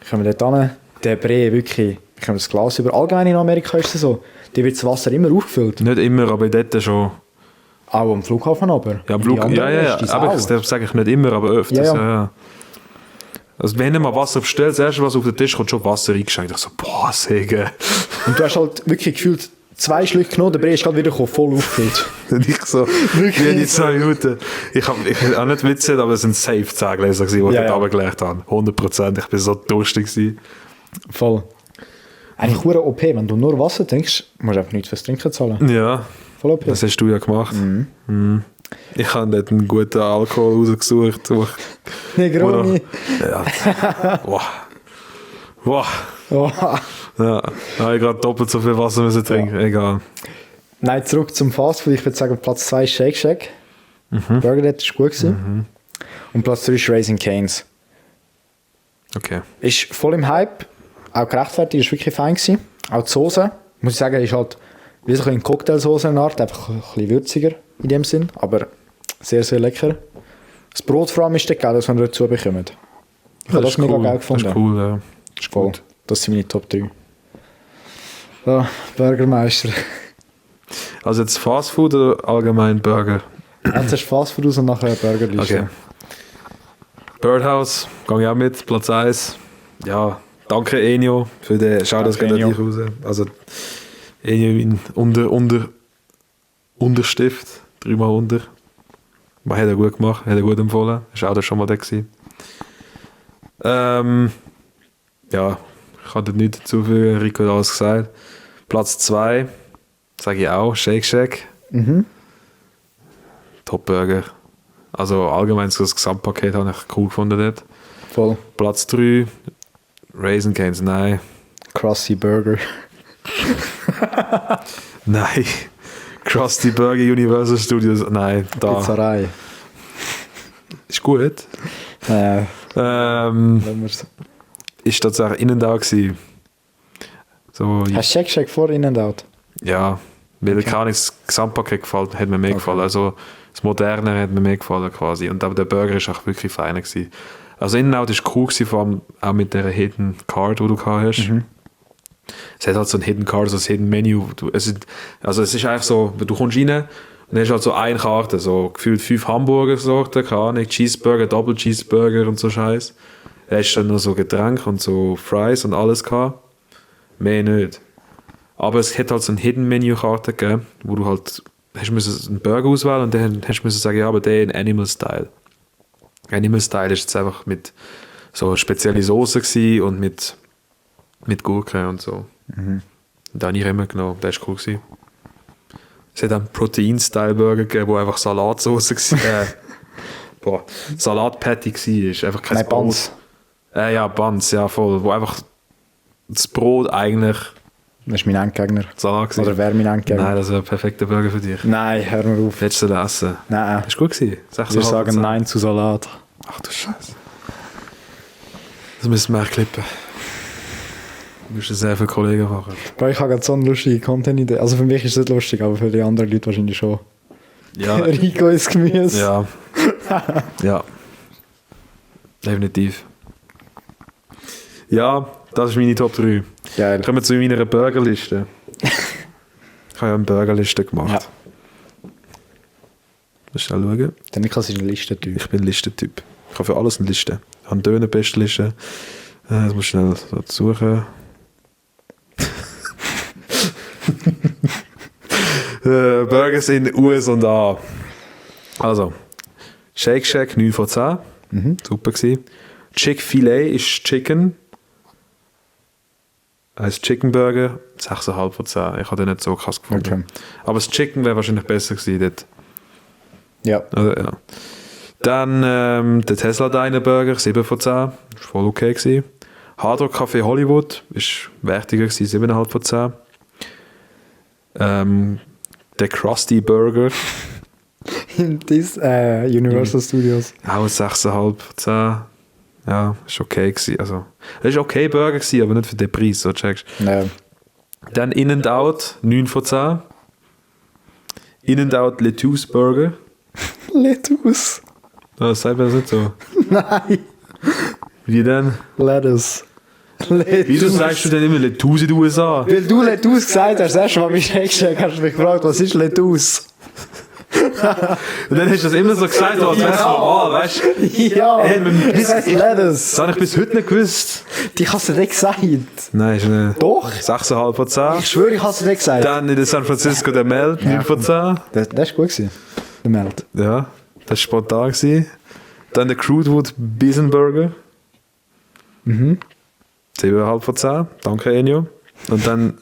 Ich komme dort hin, der Brei, wirklich, ich komme das Glas über. Allgemein in Amerika ist es so, da wird das Wasser immer aufgefüllt. Nicht immer, aber dort schon. Auch am Flughafen aber. Ja, am Die Flug, anderen ja. Restis Aber auch. das sage ich nicht immer, aber öfters. Ja, Ja, ja. ja. Also wenn du mal Wasser bestellst, das erste, was auf den Tisch kommt, schon Wasser eingeschenkt. Ich so, boah, Segen. Und du hast halt wirklich gefühlt 2 Schlücke genommen, der Brei ist gerade wieder gekommen, voll aufgefüllt. Und ich so, wie in 2 Minuten. Ich habe auch nicht witzig, aber es sind safe 10 Gläser, die ich Ja, dort ja. runtergelegt habe. 100%. Ich bin so durstig gewesen. Voll. Eigentlich hure OP, wenn du nur Wasser trinkst, musst du einfach nichts fürs Trinken zahlen. Ja. Voll okay. Das hast du ja gemacht. Ich habe dort einen guten Alkohol rausgesucht. Negroni. Ja. Wow. Wow. Oh. Ja, da habe ich gerade doppelt so viel Wasser müssen trinken. Egal. Nein, zurück zum Fastfood. Ich würde sagen, Platz 2 ist Shake Shack. Burger dort war gut gewesen. Und Platz 3 ist Raising Cane's. Okay. Ist voll im Hype. Auch gerechtfertigt, ist wirklich fein gewesen. Auch die Soße, muss ich sagen, ist halt wie so eine Cocktailsoße in Art, einfach ein bisschen würziger in dem Sinn, aber sehr, sehr lecker. Das Brot vor allem ist der geil, das wir dazu bekommen. Ich habe das mega geil gefunden. Das ist cool, ja. Ist voll. Das sind meine Top 3. So, Burgermeister. Also jetzt Fastfood oder allgemein Burger? Jetzt hast du Fastfood aus und nachher Burgerliste. Okay. Birdhouse, gehe ich auch mit, Platz 1. Ja, danke Enio für den, schau das gerade nicht raus. Also Enio in Unterstift, 3x unter. Was hat er gut gemacht, hat er gut empfohlen. Ist auch da schon mal der gewesen. Ja, ich kann da nichts dazu fügen, Rico hat alles gesagt. Platz 2, sage ich auch, Shake Shack. Top Burger. Also allgemein so das Gesamtpaket habe ich cool gefunden dort. Voll. Platz 3, Raising Cane's, nein. Krusty Burger. Nein. Krusty Burger Universal Studios, nein. Da. Pizzerei. Ist gut. Lassen wir's. Ist tatsächlich In-N-Out gewesen. So, Hast du Shake Shack vor In-N-Out? ja, weil okay. Das Gesamtpaket gefällt, hat mir mehr gefallen. Also das Moderne hat mir mehr gefallen quasi. Und aber der Burger ist auch wirklich feiner gewesen. Also In-N-Out ist cool gewesen, vor allem auch mit der Hidden Card, die du gehabt hast. Es hat halt so ein Hidden Card, so ein Hidden Menu. Es ist eigentlich so, du kommst rein und hast halt so eine Karte, so gefühlt 5 Hamburger-Sorten, keine Ahnung, Cheeseburger, Double Cheeseburger und so Scheiß. Da hast dann noch so Getränke und so Fries und alles gehabt. Mehr nicht. Aber es hat halt so eine Hidden Menu-Karte gegeben, wo du halt hast einen Burger auswählen und dann hast du sagen, ja, aber der in Animal Style. Animal Style ist jetzt einfach mit so spezielle Soße gewesen und mit Gurke und so. Und da habe ich immer genommen, der war cool gewesen. Es hat einen Protein-Style-Burger gegeben, wo einfach Salatsauce war. Salat-Patty war. Einfach kein Buns. Ja, Buns, ja voll. Wo einfach das Brot eigentlich Das ist mein Endgegner. Salat war. Oder wer mein Endgegner? Nein, das wäre ein perfekter Burger für dich. Nein, hör mal auf. Hättest du den essen? Nein. Das war gut gewesen. Wir sagen Nein zu Salat. Ach du Scheiße. Das müssen wir auch klippen. Du musst das sehr viele Kollegen machen. Bro, ich habe gerade so eine lustige Content-Idee. Also für mich ist es nicht lustig, aber für die anderen Leute wahrscheinlich schon. Ja. Rico ist Gemüse. Ja. Ja. Definitiv. Ja, das ist meine Top 3. Geil. Kommen wir zu meiner Burgerliste. Ich habe ja eine Burgerliste gemacht. Ja. Mal schnell schauen. Der Niklas ist ein Listentyp. Ich bin ein Listentyp. Ich habe für alles eine Liste. Ich habe eine Döner-Bestliste. Das muss ich schnell suchen. Burgers in US und A. Also, Shake Shack 9 von 10. Super gewesen. Chick-fil-A ist Chicken. Heißt Chicken Burger 6,5 von 10. Ich habe den nicht so krass gefunden. Okay. Aber das Chicken wäre wahrscheinlich besser gewesen dort. Ja. Also, ja. Dann der Tesla Diner Burger 7 von 10. Das war voll okay gewesen. Hard Rock Café Hollywood ist wertiger gewesen, 7,5 von 10. Der Krusty Burger. Das Universal Studios. Auch 6,5 von 10. Ja, ist okay gewesen. Also, es war okay Burger gewesen, aber nicht für den Preis, so checkst. Ja. Dann In-N-Out 9 von 10. In-N-Out Lettuce Burger. Lettuce. Das sagt man das nicht so. Nein. Wie denn? Lettuce. Wieso sagst du denn immer Lettuce in den USA? Weil du Lettuce gesagt hast, erst mal mich Shake hast du mich gefragt, was ist Lettuce? Und dann hast du das immer so gesagt, als wär's normal, weißt du? Ja, das heißt Lettuce. Das habe ich bis heute nicht gewusst. Die hast du nicht gesagt. Nein, ist nicht. Doch. 6,5 von 10. Ich schwöre, ich habe es nicht gesagt. Dann in der San Francisco der Melt, 9 von 10. Das war gut gewesen. Der Melt. Ja, das war spontan gewesen. Dann der Crudewood Bison Burger. 7,5 von 10. Danke, Enio. Und dann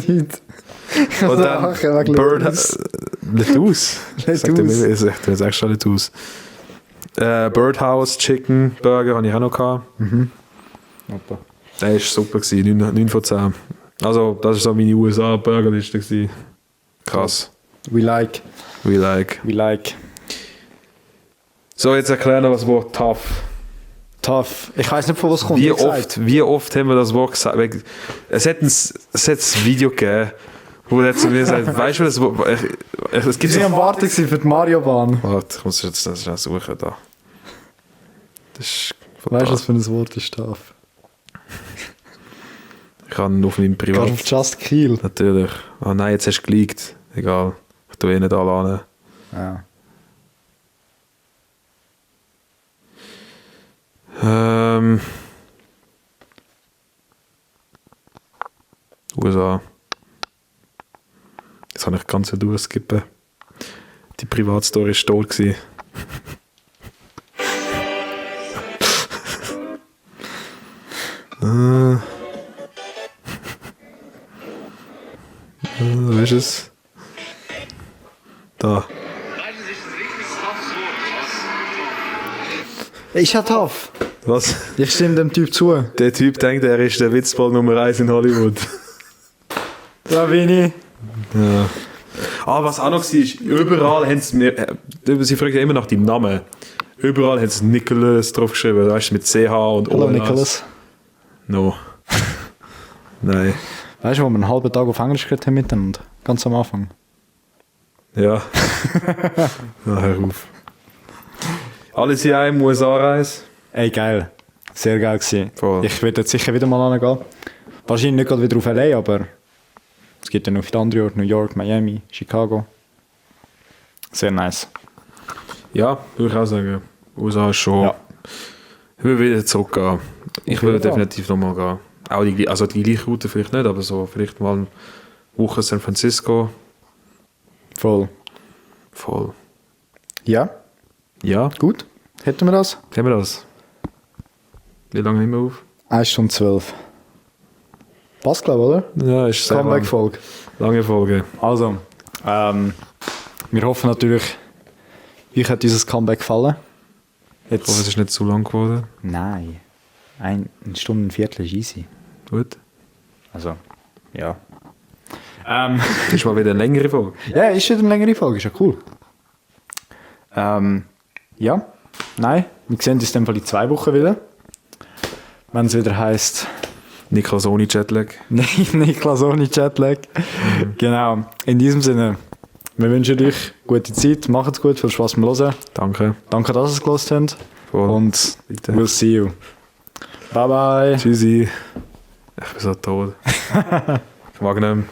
Nicht. Und dann Lettuce. Ich sag jetzt extra Lettuce. Birdhouse Chicken Burger habe ich auch noch gehabt. Opa. Der war super, 9 von 10. Also, das war so meine USA-Burgerliste. Krass. We like. We like. We like. So, jetzt erklären wir das Wort tough. Tough. Ich weiß nicht, von was kommt. Wie oft haben wir das Wort gesagt? Es hat ein Video gegeben, wo er zu mir sagt, weißt du, das Wort... Es gibt Sie am Warten für die Mario-Bahn. Warte, ich muss jetzt das schnell suchen da. Das ist Weißt du, was für ein Wort ist tough? Ich kann auf meinem Privat... Auf Just Kill. Natürlich. Ah nein, jetzt hast du geleakt. Egal. Ich tue eh nicht alle an. Ja. USA. Jetzt habe ich ganz durchskippen. Die Privatstory war tot gewesen. Wo ist es? Da. Ist ja tough. Was? Ich stimme dem Typ zu. Der Typ denkt, er ist der Witzball Nummer 1 in Hollywood. Da bin ich. Ja. Ah, was auch noch war, ist, überall haben sie mir... Sie fragen ja immer nach deinem Namen. Überall haben sie Nicholas draufgeschrieben, weißt du, mit CH und Hallo OLAS. Nicholas. No. Nein. Weißt du, wo wir einen halben Tag auf Englisch geredet haben miteinander? Ganz am Anfang. Ja. Na, hör auf. Alles in einem USA-Reise. Ey, geil. Sehr geil gewesen. Voll. Ich werde jetzt sicher wieder mal hingehen. Wahrscheinlich nicht gerade wieder auf LA, aber es gibt ja noch viele andere Orte. New York, Miami, Chicago. Sehr nice. Ja, würde ich auch sagen. USA ist schon... Ja. Ich will wieder zurückgehen. Ich Auf will jeden Fall. definitiv nochmal gehen. Auch die gleiche Route vielleicht nicht, aber so vielleicht mal eine Woche San Francisco. Voll. Voll. Ja, Ja, gut. Hätten wir das? kennen wir das? Wie lange nehmen wir auf? 1 Stunde 12. Passt, glaube ich, oder? Ja, ist sehr Comeback-Folge. lange Folge. Also, wir hoffen natürlich, euch hat dieses Comeback gefallen. Ich hoffe, es ist nicht zu lang geworden. Nein. Eine Stunde und ein Viertel ist easy. Gut. Also, ja. Das ist mal wieder eine längere Folge. Ja, ist wieder eine längere Folge, ist ja cool. Ja, nein, wir sehen uns in dem Fall in 2 Wochen wieder. Wenn es wieder heisst, Niklas ohne Jetlag. Niklas ohne Jetlag. Genau, in diesem Sinne, wir wünschen euch gute Zeit, macht's gut, viel Spaß beim Hören. Danke. Danke, dass ihr es gehört habt. Voll. Und Bitte. we'll see you. Bye bye. Tschüssi. Ich bin so tot. Ich mag nicht mehr.